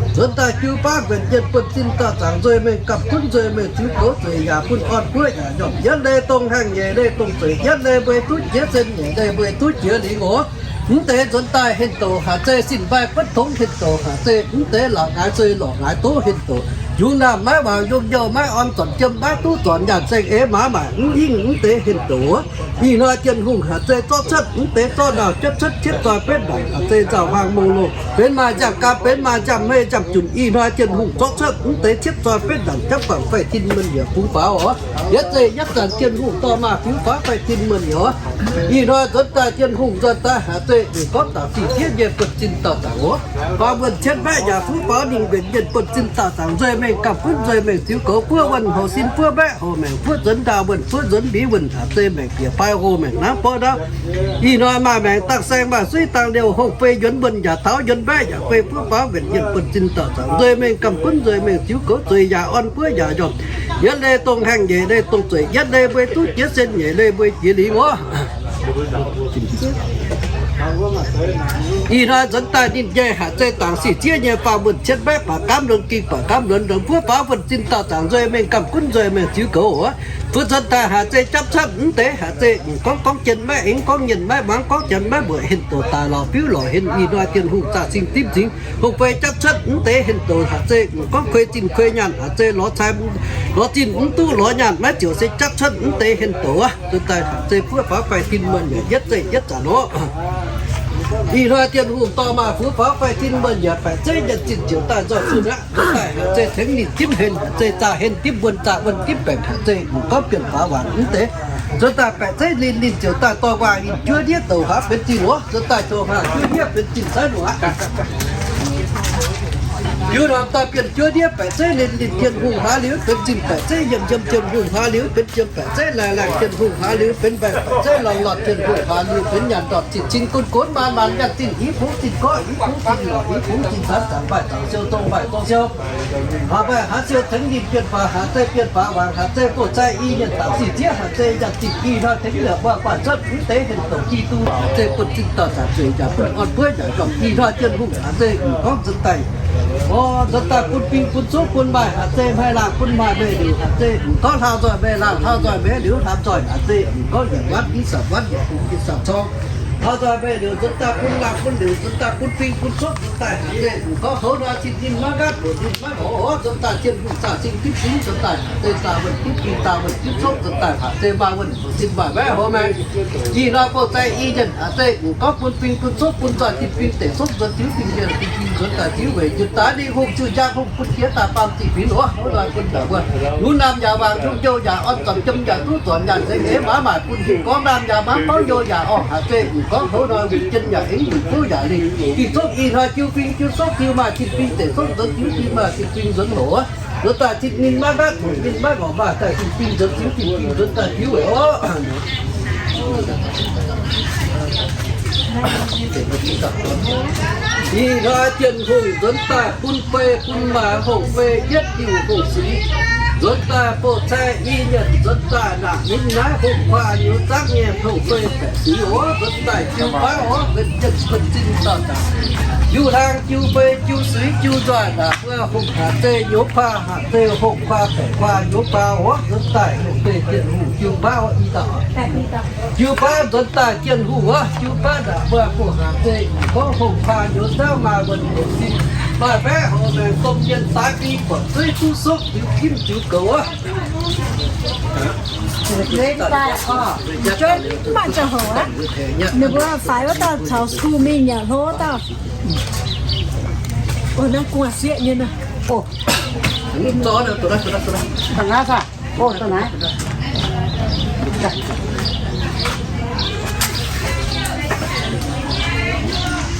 Nzuonx daaih jiu baav nquenc mienh buonv-sin dauh zaangc nzueih mengh gapv gunv nzueih mengh ziux goux zueiz yaac bun orn buov yaac njormh yietv leih dongh haengh nyeic leih dongh zueiz yietv leih mbuo duqv jiex sen nyeic leih mbuo duqv jiex lingh orv. Mv deix nzuonx daaih henh douc haac zei sin mbaih buotv tongx henh douc haac zei mv deix lorqc ngaaix zei lorqc ngaaix doqv henh douc yungz naamh maiv wangc yungz youh maiv orn zornc jiem maiv duqv zornc nyaanh zengh eix maaz maaic mv hingh mv deix henh douc ih hnoi Tin-Hungh haac zei zorqv cuotv mv deix zorqv nauh jiepv cuotv cietv zoi betv ndanc haac zei nzauh huaang mongh loh benx maaih nziaamv gapv benx maaih nziaamv hmei nziaamv junc ih hnoi Tin-Hungh zorqv cuotv mv deix cietv zoi betv ndanc japv guangc faix tin mienh yietc bungx faaux oc. Yietv zei yietv zanc Tin-Hungh dorh maah fiuv faaux faix tin mienh oc. Ih hnoi nzuonx daaih Tin-Hungh nzuonx daaih haac zei mv gorngv dangc zih diev nyei buonv-sin dauh zaangc oc. Faam wuonh cietv mbaeqv yaac fuqv faaux ninh nquenc mienh buonv-sin dauh zaangc nzueih mengh gapv gunv nzueih mengh ziux goux buov wuonh houc sin buov mbaeqv houc maengc buov nzuonx ndaauh wuonh buov nzuonx mbiz wuonh haac zei maengc bieqc paaiv houc maengc hnangv borqv ndau. Ih hnoi maaih maengc dangh saeng maaih suiv dangh liouh hongh fei yuonx wuonh yaac taux yuonx mbaeqv yaac fei fuqv faaux nquenc mienh buonv-sin dauh zaangc nzueih mengh gapv gunv nzueih mengh ziux goux zueiz yaac orn buov yaac njormh yietv leih dongh haengh nyeic leih dongh zueiz yietv leih mbuo duqv jiex sen nyeic leih mbuo jiex lingh oc. Ih hnoi nzuonx daaih ninh nyei haac zei dangc zih diev nyei faam wuonh cietv mbaeqv baac gaamv lunx ging baac gaamv lunx ndongx buov faaux buonv-sin dauh zaangc nzueih mengh gapv gunv nzueih mengh ziux goux oc. Fu'jueiv nzuonx daaih haac zei japv cuotv mv deix haac zei mv gorngv gorngv jien maiv aengx gorngv nyien maiv muangx gorngv janx maiv mbuoqc henh douc daaih lorz biuv lorz henh ih hnoi Tin-Hungh zaah cing dimv cingx hungh fei japv cuotv mv deix henh douc haac zei mv gorngv kuei zinh kuei nyaanh haac zei lorz cai lorz zinh mv duqv lorz nyaanh maiv ziouc se japv cuotv mv deix henh douc aqv. Nzuonx daaih haac zei fuqv faaux faix tin muonh yaac yietv zeiv yietv zanc oc. Ih hnoi Tin-Hungh dorh maah fuqv faaux faix tin muonh yaac baeqc zeiv nyanc zinh ziouc daaih nzoih zunh aqv. Nzuonx daaih haac zei tengx ninh dimv henh haac zei zaah henh dimv wuonh zaah wuonh dimv baengc haac zei mv gorngv bienh faaux waanc mv deix. Nzuonx daaih baeqc zeiv ninh, ninh ziouc daaih dorh waac ninh juov ndiev douc haaix benx zinh oc. Nzuonx daaih douc haaix juov ndiev benx zinh saiv nor aqv. Liuz norm daaih bienh juov ndiev baeqc zeiv ninh, ninh Tin-Hungh haaix liuz benx zinh baeqc zeiv, yiem yiem Tin-Hungh haaix liuz benx yiem baeqc zeiv, laengh laengh Tin-Hungh haaix liuz benx mbaengx baeqc zeiv, lorngh lorngh Tin-Hungh haaix liuz benx nyanc ndortv zinh cing gunv gunv maan maan nyanc zinh hiv bungx zinh gorqv hiv bungx zinh lorqc hiv bungx zinh zanc zanc maaih dangc siou dongh maaih dongh siou. Haaix maaih haaix siou tengx ninh bienh faaux haac zei, bienh faaux waanc haac zei, bouh zei i mienh dangc zinh zieqv haac zei, nyanc zinh i hnoi tengx la'buangh guaax cuotv mv deix henh douc Giduc haac zei bun zinh dauh zanc zueiz yaac bun orn buov yaac ndorm i hnoi Tin-Hungh haac zei mv gorngv nzuonx daaih. O, nzuonx daaih bun fing bun cuqv bun maaih haac zei, maaih laangh bun maaih meih liuz haac zei mv gorngv hlaau nzoih meih laangh, hlaau nzoih meih liuz hlaam nzoih haac zei mv gorngv yietc waanv i sanc waanv, yietc fungx i sanc corng. Hlaau nzoih meih liuz nzuonx daaih bun laangh bun liuz, nzuonx daaih bun fing bun cuqv nzuonx daaih haac zei mv gorngv houv hnoi cin ninh maiv nqaatv, buoc ninh maiv lorz, nzuonx daaih Tin-Hungh zaah cing dimv cingx nzuonx daaih haac zei zaah wuonh dimv fing, zaah wuonh dimv cuqv nzuonx daaih haac zei maaih wuonh buoc cin maaih maiv houv maengx. Ih hnoi bouh zei i mienh haac zei mv gorngv bun fing bun cuqv bun nzoih zinh fing deic sopv nzuonx diuv fing mienh fing fing nzuonx daaih diuv weic njiec daaih ninh hungh zuqc njang hungh bun jiex daaih baamh zinh binv oc. Houv hnoi bun ndau wuov yungz naamh yaac wangc, yungz youh yaac orn, zornc jiem yaac duqv, zornc nyaanh zengx eix maaz maaic bun hiuv gorngv, naamh yaac maaz gorngv, youh yaac orngh haac zei mv gorngv houv hnoi wuic jien yaac aengx wuic buv yaac lingh. Ging cuqv ih hnoi jiu fing jiu sopv jiu maaih zinh fing deic sopv nzuonx diuv fing maaih zinh fing nzuonx loc. Nzuonx daaih zinh ninh maiv nqaatv, ninh maiv ngorc maaih daaih zinh fing nzuonx diuv, zinh fing nzuonx daaih diuv weic oc. Ih hnoi Bienh Hungh nzuonx daaih bun fei bun maac hongh fei yietv diuh hungh sic, nzuonx daaih bouh cae i nyanc, nzuonx daaih naaic ninh naaiv hungh kuaah nyouz zaangv nyei hongh fei baeqc sic oc, nzuonx daaih jiu baav oc, benx jienv kuonx zinh dauh daaih. Jiu hlang jiu fei jiu sic jiu nzoih naaic wuov hungh haac zeiv nyouz baav, haac zeiv hungh kuaah baeqc kuaah nyouz baav oc, nzuonx daaih hungh fei Bienh Hungh jiu baav oc, i dauh. Jiu baav nzuonx daaih Bienh Hungh wuov, jiu baav naaic mbuo hungh haac zeiv gorngv hungh kuaah nyouz zaangv maaih wuonh njiec sin, maaih mbaeqv horc maengc domh mienh daaix fing buatc zuiv duqv sokv ziux gimv ziux goux wuov. Ninh mbuo faix wuov dauh caux sku mingh yaac hlo wuov dauh. Naaiv gu'nguaaz sieqv nyei.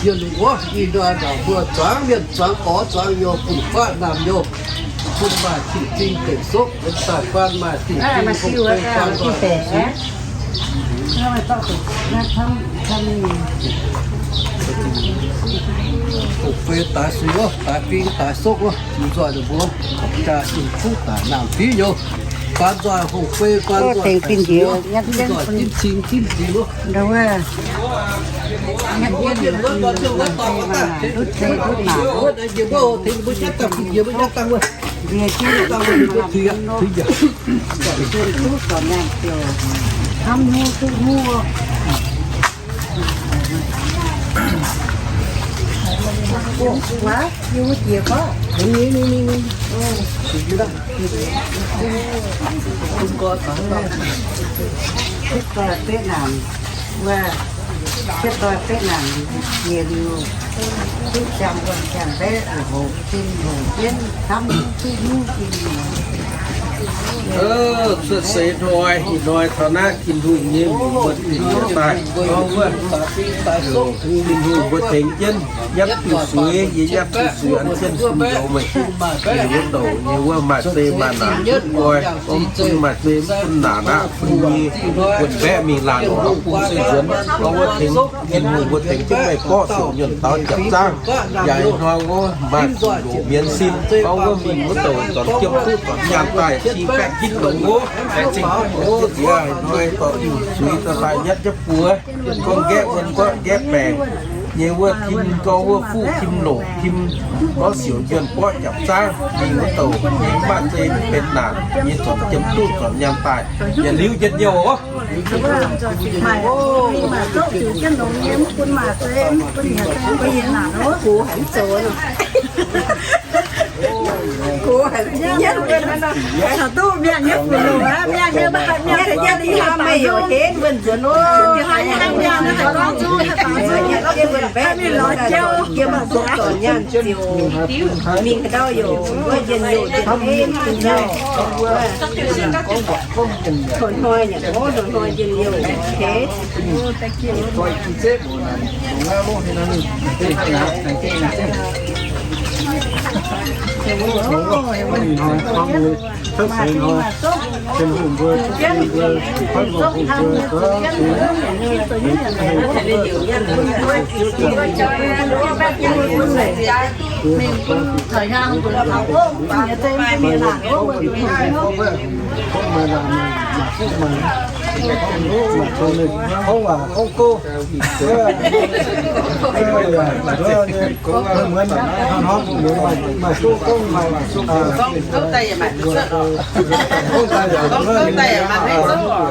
Yie lungh wuov ih hnoi naaic mbuo zuangx mienh zuangx gorx zuangx youz, bun faatv naamh youz, bun maaih cing-cing deic sokv, daaih guaan maaih cing-cing hongh fei guaan nzoih. Hongh fei daaix suiv wuov, daaix fing daaix sokv wuov, ziux nzoih ninh mbuo, jaa in kuv daaih naamh div youz, guaan nzoih hongh fei guaan nzoih daaix suiv wuov, nzoih dimv cing dimv cing wuov. Cuotv seix hnoi, ih hnoi taux naaiv Tin-Hungh nyei mbuox daaih, gorngv wuov Tin-Hungh mbuo tengx jienv yatv diuh suiv, yie yatv diuh suiv an jienv bun youz meih, yie wuov douc nyei wuov maaih zei maaih naanc nqoi, gorngv bun maaih zei mv bun naanc aqv, bun nyei wuonh mbaeqv mingh laanh oc, bun se nzuonx, gorngv wuov tengx Tin-Hungh mbuo tengx jienv meih borqv siouc nyuonh taux jaapc zaangv, yaac ih hnoi wuov maaih zuqc ndoqc mienz sin, gorngv wuov mingh wuov douc zornc jiem duqv zornc nyaanh daaih, cing baeqv jitv longx wuov, yaac ih hnoi dorh diuh zuiz daaih nyatv jienv buo, gorngv nqaeqv wuonh gorngv nqaeqv baengc nyei wuov tim, gorngv wuov fuqv tim longc tim, gorngv siouc nyuonh borqv jaapc zaangv mingh wuov douc, mv maaih zei benx naanc nyei, zornc jiem duqv zornc nyaanh daaih, yietc liuz njien-youh oc. Mingh ndau youc wuov njien-youh njien-youh. Hnoi-hnoi nyanc hov, hnoi-hnoi njien-youh.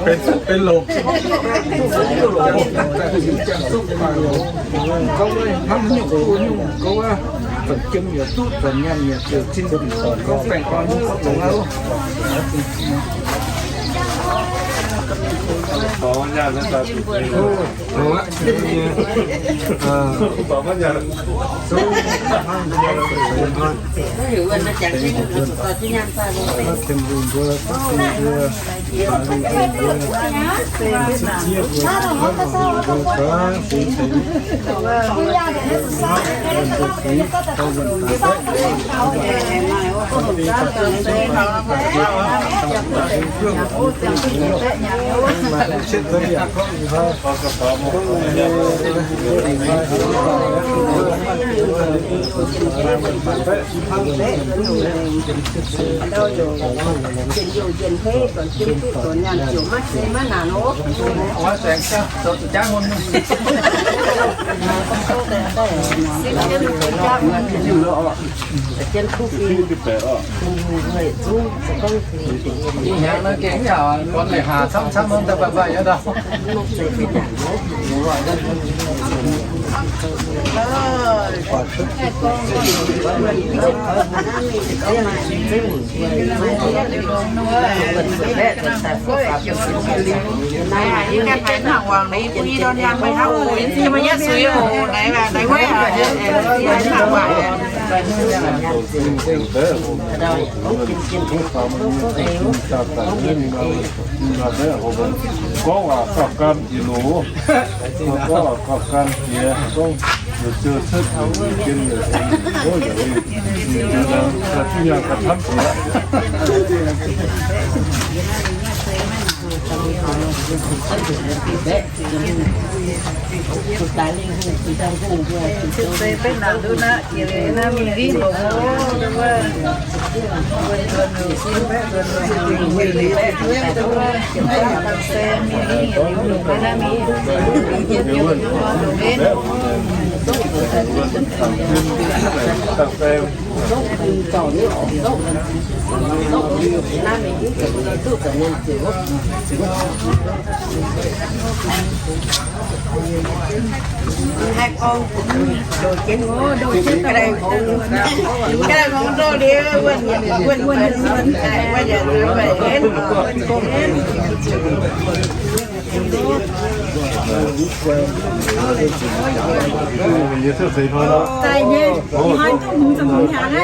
Benx longc. Gorngv hnamv nyungc kuv nyungc gorngv wuov, zornc jiem yaac duqv, zornc nyaanh yaac ziouc zinh, gorngv baengh orn nyungc gorngv dongh aqv. Ih hnyangx naaiv gengh yaac gorn leiz haac camv-camv, da'faanh faanh nyei ndau. Gorngv waac gauh gan jiex loz, gorngv waac gauh gan jiex, gorngv yietc zioux cuotv zuqc jienv, o, yaac, yaac, yaac, Daaih nyei,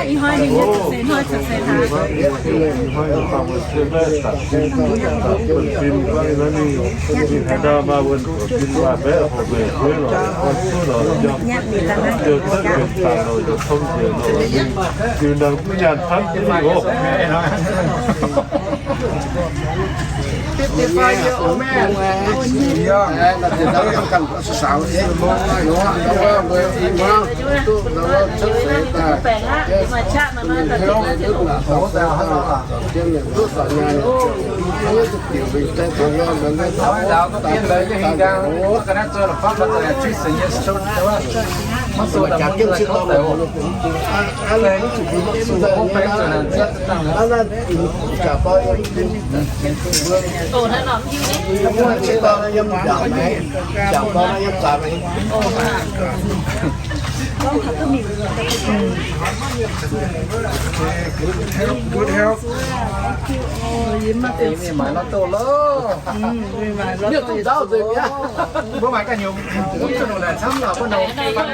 ih hnoi duqv hmz ziepc hmz hnyangx aqv, ih hnoi ninh nyei ziepc seix hnoi ziepc seix hlaax. Good health. Mbuo mangc gaax nyungc, mv zuqc nongc naaic camv lorqc, mbuo nongc fang mienh.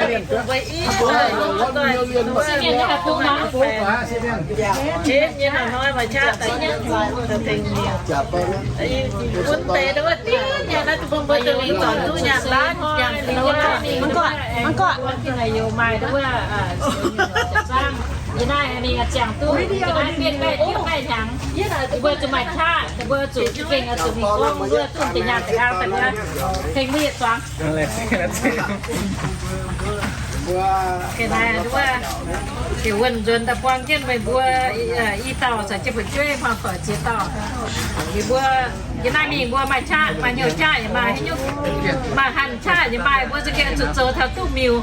Mv gorngv, mv gorngv. Yie naaiv ninh ziangh duqv, yie naaiv mienh mbaih diuh mbaih hnyangx, yie mbuo zuqc maaih qaqv, yie mbuo zuqc za'gengh zuqc mingh gorngv mbuo duqv da'nyaanh da'nqaang daaih mbuo tengx mbuo yietc zuangx. Ga'naaiv nduov, heuc wuonh nzuonx daaih buang jienv meih mbuo i dauh caux jienv fu'jueiv hmuangx doic ziex dauh. Yie mbuo, yie naaiv mingh mbuo maaih qaqv, maaih hnyouv qaqv yaac maaih, maaih hanc qaqv yaac maaih, mbuo za'gengh zuqc zoux taux duqv miuc.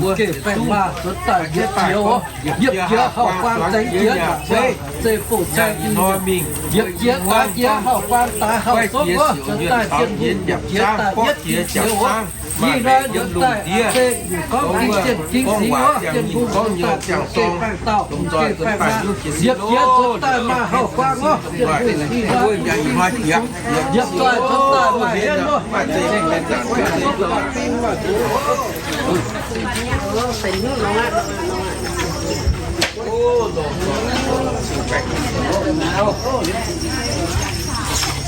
mv geh baengh maah, zuotc daaih yietc jiex oc. Yietc jiex hauv-faang zengx jiex yaac zeiv, zeiv-fongc caeng mingh, yietc jiex daaix jiex hauv-faang daaix hauv-sopv oc, zuotc daaih Bienh Hungh yietc jiex daaih yietc jiex jiex oc. Ih hnoi nzuonx daaih se gorngv gengh zienh gengh singx oc, Bienh Hungh zuotc daaih mv geh baengh dauh, mv geh baengh maah, yietc jiex zuotc daaih maaih hauv-faang oc, Bienh Hungh ih hnoi yietc doic zuotc daaih maaih hien oc.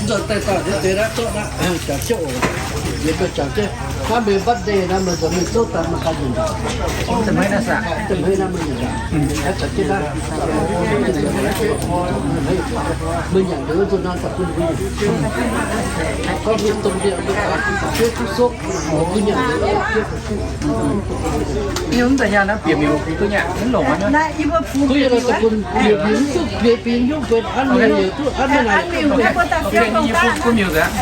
Nzuonx daaih dauh deix deix naaiv zorqv naaiv, jangx jienv oc. Yie mbuo jangx jienv. Hnangv meih birthday naaiv, meih nzuonx mingh zouv daaih mangc gaax nzunc. Mv hmeiv naaiv mingh nzunc. Meih nyanc liuz nzunc nor daaih bun mbuo. Gorngv mbuo dongh ndie-sopv, mbuo nyanc liuz Nyungc daaih nyaanh naaiv bieqc miuc duqv nyanc mv longc aqv. Kuv yie daaih bun bieqc miuc, duqv bieqc miuc nyungc benx an miuc, duqv an miuc naaic. Bun miuc nzengc.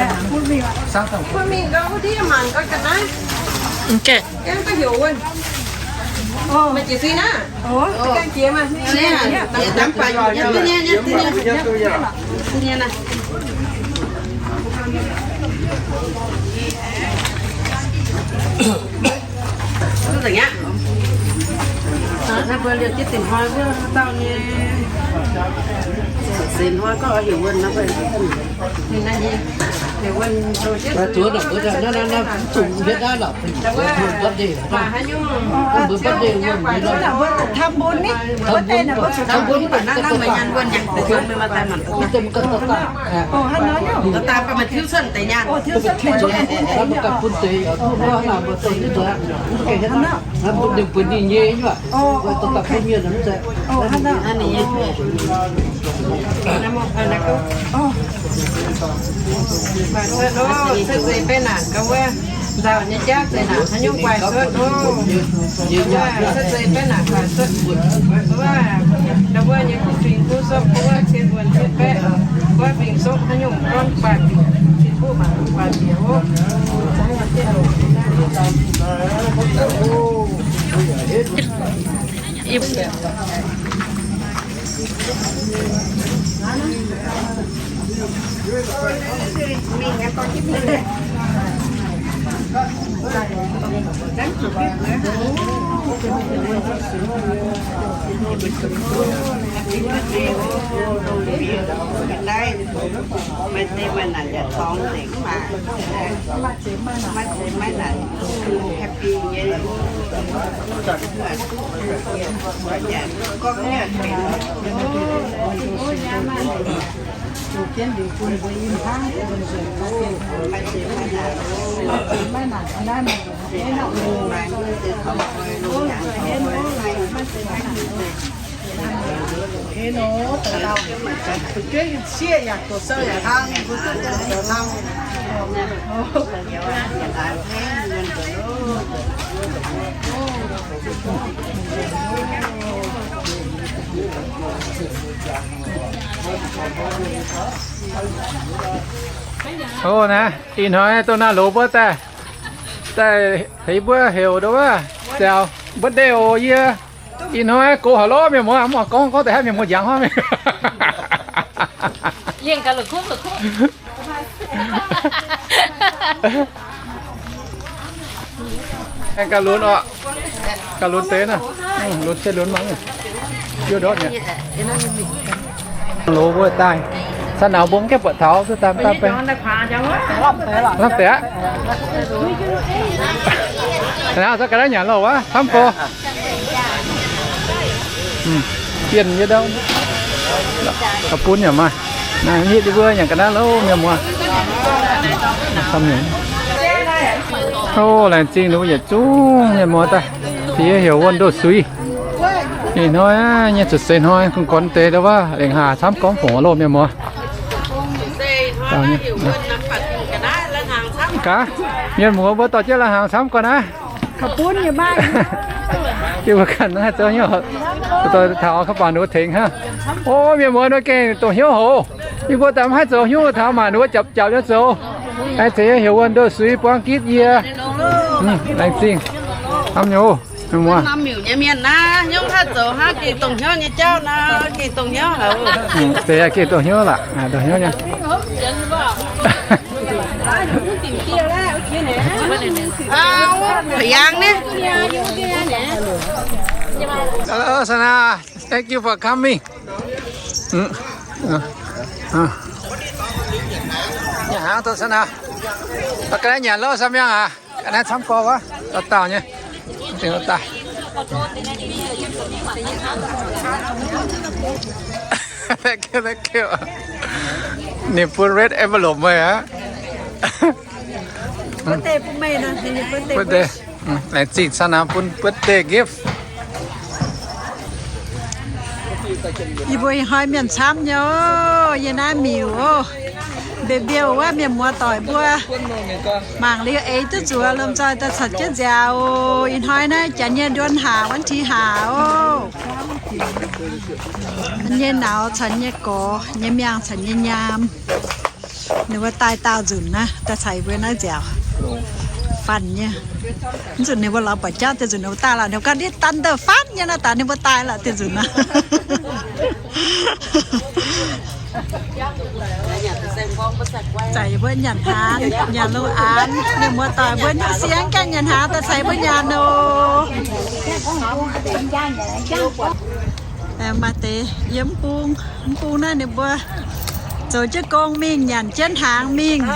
Bun miuc nqoi wuov ndiev mangc nqoi ga'naaiv. Gaengh daaih heuc wuonh. Meih jiez sin aqv. Naaiv mbuo liouh jienv dinh hnoi wuov dauh nyei. Seix hnoi gorngv heuc wuonh nor, zuov naaic mbuo naaiv, naaiv, naaiv zungv hietv naaiv lorqc, mbuo birthday, mbuo birthday wuonh, mbuo ทำบุญ ni, birthday naaic mbuo zuqc ทำบุญ Guaix cuotv oc, cuotv seix baeqv naanc gauh wuov, nzauh nyei jauv zeix naanc haaix nyungc guaix cuotv oc. Cuotv seix baeqv naanc guaix cuotv. Wuov, ndau wuov nyei kuv fingx kuv sopv wuov, cien wuonh cien baeqv, wuov fingx sopv haaix nyungc gorngv guaix bieqc, cien kuv mangc guaix bieqc oc. Maiv zeiz maiv naaic yaac torngv nzengc maah. Maiv zeiz maiv naaic, happy nyei. Gorngv nyei benx. Maiv zeiz maiv naaic. Maiv naaic, naaiv maiv naaic. Hei nor, da'lauh, fu'jueiv sieqv yaac doqc sou yaac hnangv, mbuo duqv doqc hnangv. Oc, naaiv ih hnoi dongh naaiv loz mbuo daaih, daaih tengx mbuo heuc ndau wuov, zaux birthday oc yie. Ih hnoi gox haaix lorqc, mienh muoz, mv oix gorngv, gorngv deix haiv mienh muoz njangx hnangv. Aengx gauh lunx oc. Gauh lunx deix naaiv. Lunx se lunx mangc. Yie ndortv nyei. Loz mbuo daaih. Da'nauz mbong gaengh buatc taux duqv daaih, daaih baeng. Lamh deix aqv. Naaiv zungv ga'naaiv nyanc loh wuov, camv gorx. Bienh nyei ndau. Ga'bun yaac maaih. Naaiv hitv mbuo nyanc ga'naaiv loh, mienh muoz. O, laengz zingh ninh mbuo yietc zungv mienh muoz daaih. Diex heuc wuonh ndoh suiv. Ih hnoi nyei zuqc seix hnoi kungx gorn deix ndau wuov, lengc haac camv gorngv fungc loh, mienh muoz. Gaax, mienh muoz mbuo dorh jienv lai-hnaangx camv gorn aqv. Diuh mbuo ganh haih zoux hnyouv, taux ka'bangc ninh mbuo tengx hnangv. O, mienh muoz nor gengh dongh hnyouv hoc. Yie mbuo daaih mv haih zoux hnyouv taux, maaih ninh mbuo japc japc nyei zoux. Aengx tengx yie heuc wuonh ndoh suiv buang gitv yie. Laengz zingh. Hnamv nyei, mienh muoz. Norm miuc nyei mienh naaiv, hnyouv haih zoux hnangv gengh dongh hnyouv nyei jauv nor, gengh dongh hnyouv haic. Deix gengh dongh hnyouv laqc, dongh hnyouv nyei. Yangh ni. Hello, Sana. Thank you for coming. Nyanc hnangv duqv Sana. Ga'naaiv nyanc loh, Samyang aac. Ga'naaiv camv gorx wuov, dauh dauh nyei. Dingh daaih. Thank you, thank you. Ninh bun red envelope meih aqv. Birthday bun meih nor, ninh birthday. Birthday. Laengz zingh Sana bun birthday gift. Yie mbuo ih hnoi mienh camv nyei oc. Yie naaiv miuc oc, mbiouh mbiouh wuov, mienh muoz doic mbuo mangc liuz eix duqv zuqc lomh nzoih daaih caux jienv nziaaux oc. Ih hnoi naaiv janx nyei nduon haac, วันที่ห้า oc. Nyei nauz caux nyei gorx, nyei miangh caux nyei nyaam. Ninh mbuo daaih daauh nzunc naaiv, daaih caux yie mbuo naaiv nziaaux, fanh nyei. Mv nzunc ninh mbuo lorz buatc jauv deix nzunc ninh mbuo daaih lorqc, ninh mbuo ganh nditv daan daaih fanh nyei nor, daaih ninh mbuo daaih lorqc deix nzunc naaiv. Zaqc yie mbuo nyanc hnaangx, nyanc lungh aanx, mienh muoz doic mbuo nyungc sienx gaengh nyanc hnaangx daaih caux yie mbuo nyanc oc. Maaih deix yiem mv bung, mv bung naaiv ninh mbuo zoux jienv gong mingh, nyanc jienv hnaangx mingh. Mv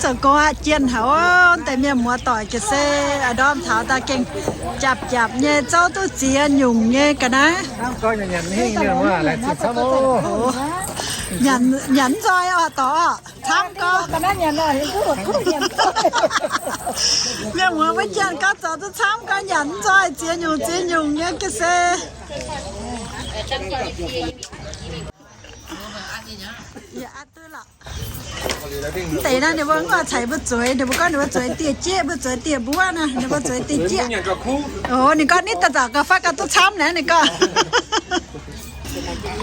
zoux gong aqv, jienh haic oc. Deix mienh muoz doic jiex se a'ndorm taux daaih gengh japc japc nyei, zouv duqv ziex nyungc nyei ga'naaiv. Nyanc, nyanc mv nzoih oc, dorc oc. Camv gorx. Mienh muoz maiv jienh gauh zoux duqv camv gorx, nyanc mv nzoih, ziex nyungc ziex nyungc nyei ga'sie. Mv deix naaiv ninh mbuo mv oix ceix mbuo zueiz, ninh mbuo gorngv ninh mbuo zueiz dieh jieqv, mbuo zueiz dieh mbuov naaiv, ninh mbuo zueiz dieh jieqv. O, ninh gorngv nitv daaih nzauc gauh fatv gauh duqv camv naaiv ninh gorngv.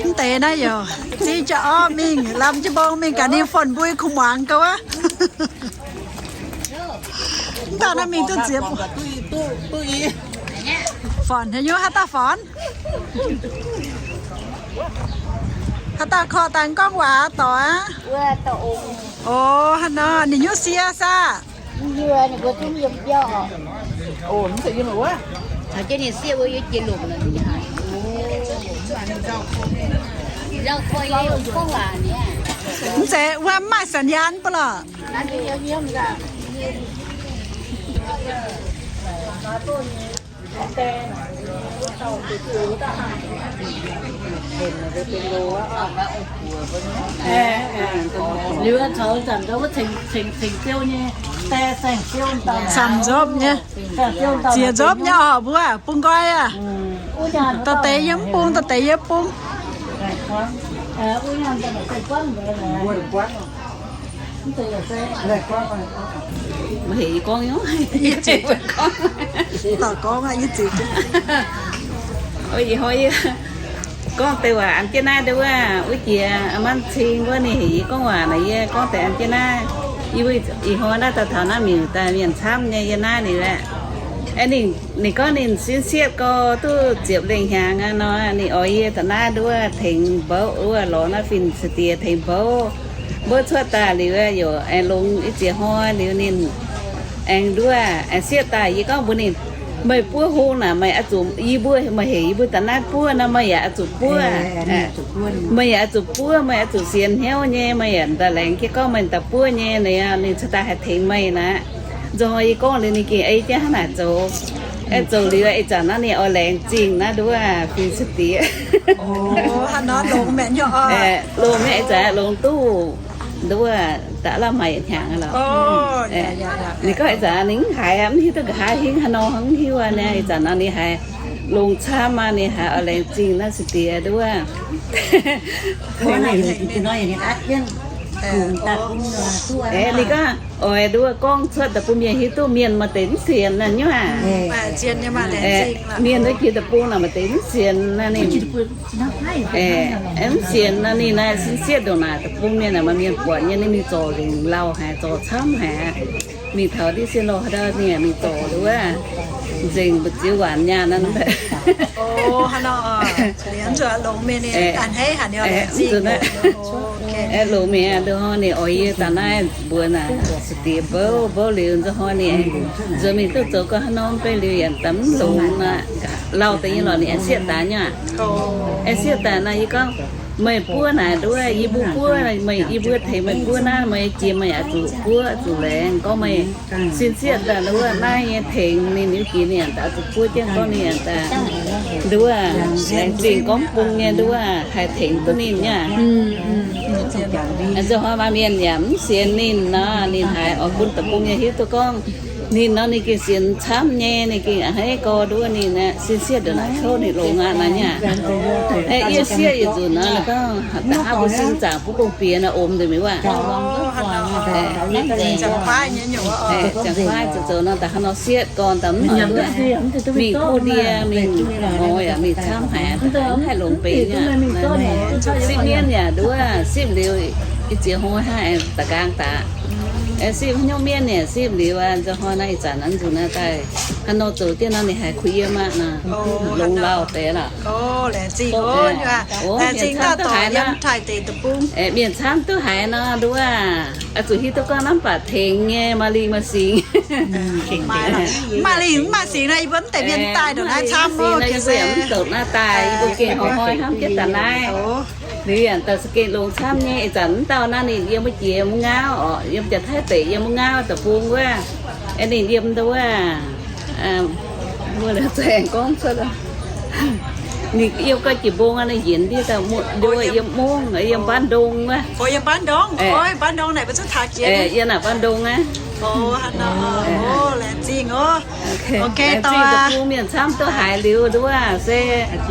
Mv deix naaiv yaac ziex jienv orv mingh, lamh jienv mbong mingh gaax ninh forn-mbui kuh muangx gauh wuov. Mv dauh naaiv mingh duqv ziex forn haaix nyungc, haaix dauh forn? Haaix dauh korv daaih gorngv waac dorc aqv? O, hnangv nor, ninh nyungc sie saah? Mv zeiz wuov mv maaih สัญญาณ ba'lorqc. Liuz taux zanc ndau wuov ceng, ceng, ceng ziouv nyei, die saeng-ziouv daaih. Camv nzopv nyei. Ziex nzopv nyei oc mbuo, bun nqoi aqv. Dorh deix yiem bung, dorh deix yiem bung. Maiv heuc yie gorngv nyei. Yie ziouc gorngv. Dorh gorngv aqv, yie ziouc gorngv. Ih hnoi yie gorngv deix waac an jienv naaiv ndau wuov, wuov jiex a'maanc cing wuov ninh heuc yie gorngv waac naaic, yie gorngv deix an jienv naaiv. Yie mbuo ih hnoi naaiv daaih taux naaiv miuc daaih mienh camv nyei yie naaiv liuz aqv. Ninh, ninh gorngv ninh sin sietv gorx duqv ziepc lengh hnyangx aqv nor, ninh oix yie taux naaiv nduov tengx mbouv wuov, lorz naaiv fin-saeng-diex tengx mbouv. Mbouv cuotv daaih liuz yaac aengx longx i ziex hnoi liuz ninh aengx nduov aengx sietv daaih. Yie gorngv mbuox ninh, Meih buov hung naaic, meih oix zuqc, yie mbuo, meih heuc yie mbuo daaih naaiv buov nor, meih yaac oix zuqc buov. Meih yaac oix zuqc buov, meih oix zuqc sienx hnyouv nyei, meih yaac daaih laengz jienv gorngv meih daaih buov nyei, ninh cingx daaih haih tengx meih naaic. Nzunc yie gorngv liuz ninh gengh ei jienv hnangv naaic zoux. Aengx zoux liuz ih zanc naaiv ninh oix laengz zingh naaiv nduov fingx sai-diex. Longx mienh ih zanc longx duqv nduov da'lauh maaic hnyangx lorqc. Ninh gorngv ih zanc ninh mv haiz, mv hiuv duqv nqa'haav hingv haaix nor, mv hiuv aqv. Ih zanc nor ninh haiz longx camv aqv, ninh haiz oix laengz zingh naaiv sai-diex nduov. Ninh gorngv oix nduov gorngv cuotv daaih bun mienh hiuv duqv, mienh maaih deix mv sienx naaiv nyungc aqv. Mienh wuov jiex deic-bung naaic maaih deix mv sienx naaiv ninh. Mv sienx naaiv ninh naaiv sin sieqv ndongc naaic deic-bung mienh naaic maaih mienh buatc nyei, ninh mingh zorc nzengc lauh haic, zorc camv haic. Mingh taux ndiev sieqv lorh haaix dauh ninh mingh zorc nduov, nzengc mbu'ziex waanc nyaanh naaiv. Longx mienh nduov ninh oix yie daaih naaiv mbuox naaic sai-diex mbouv mbouv liuz nzunc hnoi ninh nzuonx mingh duqv zoux gau hnangv nor, mv baac liuz yaac daaih mv longx aqv. Lauh deix nyei lorqc ninh aengx sieqv daaih nyei aqv. Aengx sieqv daaih naaiv yie gorngv, meih buov naaic nduov, yie mbuo buov, meih yie mbuo tengx meih buov naaiv, meih jiex meih yaac zuqc buov zuqc laengz. Gorngv meih sin sieqv daaih nduov naaiv nyei tengx ninh liuz jiex ninh yaac daaih zuqc buov jienv gorngv ninh yaac daaih nduov laengz zingh gorngv bung nyei nduov haih tengx duqv ninh nyei aqv. Nzunc hnoi maaih mienh yaac mv sienx ninh nor, ninh haiz oix bun deic-bung nyei hiuv duqv gorngv ninh nor ninh gengh sienx camv nyei, ninh gengh a'hneiv gorx nduov ninh aeqv, sin sieqv ndongc naaic kouv ninh longx aqv naaiv nyei aqv. Aeqv, yie sieqv yietc nzunc nor, gorngv da'haav mbuo sin zaangc bun gong-bieqc nor, omx nzengc mi'aqv. Aeqv, ziangh kuaaiv zoux zoux nor, da'haav nor sieqv gorn daaih mv noic nduov, mingh kuv ndie mingh, o yaac mingh camv haic, mv haih longx benx nyei aqv. Sipv mienv yaac nduov, sipv liuz, ih ziex hmz hnangv aengx da'nqaang daqc. Aengx sipv haaix nyungc mienv yaac sipv liuz aqv. Nzunc hnoi naaiv ih zanc naaiv nzunc naaiv daaih haaix nor zoux jienv nor ninh haiz kuh yiem aqv nor, longx lauh deix lorqc. Mienh camv duqv haiz nor, mienh camv duqv haiz nor nduov, oix zuqc hiuv duqv gorngv naaiv mv baac tengx nyei, maaih lingh maaih singx. Maaih lingh mv maaih singx nor, yie mbuo mv deix mienh daaih ndongc naaiv camv, yie mbuo yaac mv douc naaiv daaih, yie mbuo gengh hnoi-hnoi hnamv jienv daaih naaiv. Liuz yaac daaih za'gengh longx camv nyei. Ih zanc mv dauh naaiv ninh yiem wuov jiex mv ngaauv orqc, yiem Janx-Taiv deic yiem mv ngaauv deic-bung wuov. Ninh yiem nduov, mbuo zaeng gorngv cuotv, ninh yiem gau jiex mbong aqv, ninh njiec ndiev daaih nduov yiem mungv, yiem Baan Ndong wuov. Yiem naaic Baan Ndong aqv. Laengz zingh deic-bung mienh camv duqv haiz liuz nduov se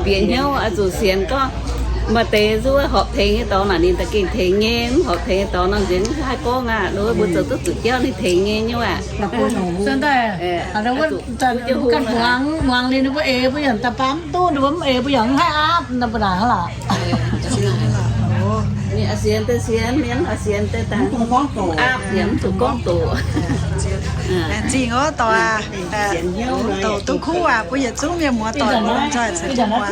bieqc hnyouv oix zuqc sienx gorngv maaih deix nzuov horpc tengx nyei dorngx naaic ninh da'gengh tengx nyei, mv horpc tengx nyei dorngx nor nzengc mv haih gorngv aqv. Nduov mbuo zoux duqv zuqc jauv ninh tengx nyei nyei aqv. Muangx, muangx liuz ninh mbuo eix mbuo yaac da'faam mv duqv, ninh mbuo mv eix mbuo yaac mv haih aapv, ninh mbuo naaic hnangv lorqc. Ninh sienx deix sienx, mienh sienx deix daaih aapv yaac mv zuqc gorngv doqc. Laengz zingh oc, douc duqv kuv aqv, mbuo yietc zungv mienh muoz-doic mbuo nzoih ceix duqv muangx.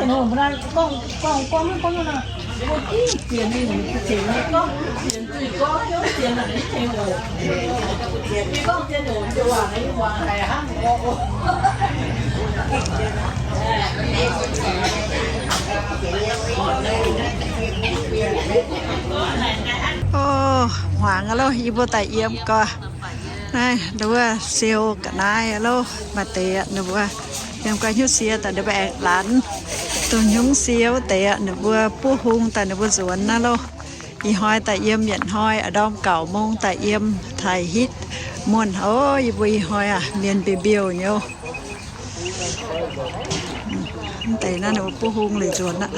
O, hmuangx aqv loh, yie mbuo daaih yiem gau. Naaiv nduov siou ga'naaiv aqv loh, maaih deix aqv ninh mbuo yiem gau hnyouv sie daaih ninh mbuo aengx laanz dongh hnyouv sie wuov deix aqv, ninh mbuo buov hung daaih ninh mbuo nzuonx naaiv loh. Ih hnoi daaih yiem yietc hnoi, a'ndorm gauh mong daaih yiem taaih hitv muonh oc. Yie mbuo ih hnoi aac mienh mbiouh mbiouh nyei oc. Mv deix naaiv ninh mbuo buov hung liuz nzuonx aqv.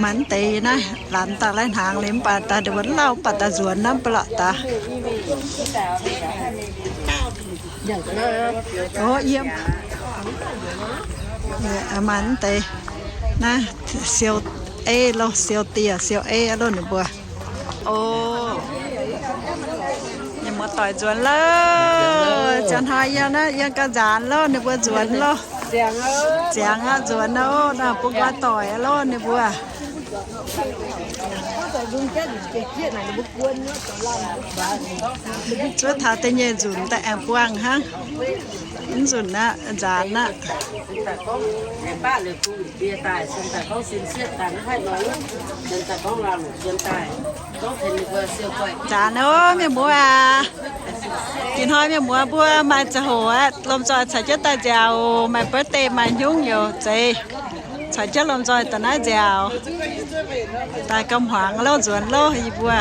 Maaih mv deix naaiv laanz daaih lai hnaangx liuz mv baac daaih ndongc wuov lauh mv baac daaih nzuonx naaiv mv baac lorqc daaih. O, yiem. Maaih mv deix naaiv siou ei loh, siou dieh, siou ei loh ninh mbuo. O, mienh muoz-doic nzuonx loh. Janx-hnoi yiem naaiv yiem gau nzaanx loh, ninh mbuo nzuonx loh. Ziangx aqv, nzuonx aqv, naaiv bun nqoi doic loh ninh mbuo. Zuov taux da'nyeic nzunc daaih aengx buangh hnangv. Mv nzunc aqv, nzaanx aqv. Nzaanx ov, mienh muoz aac. Ih hnoi mienh muoz mbuo maaih ziangh hoc aqv, lomh nzoih caux jienv daaih nziaauc, maaih birthday maaih hnyungv youc zeiz caux jienv lomh nzoih daaih naaiv nziaauc, daaih gauh hmuangx louh nzuonx louh yie mbuo.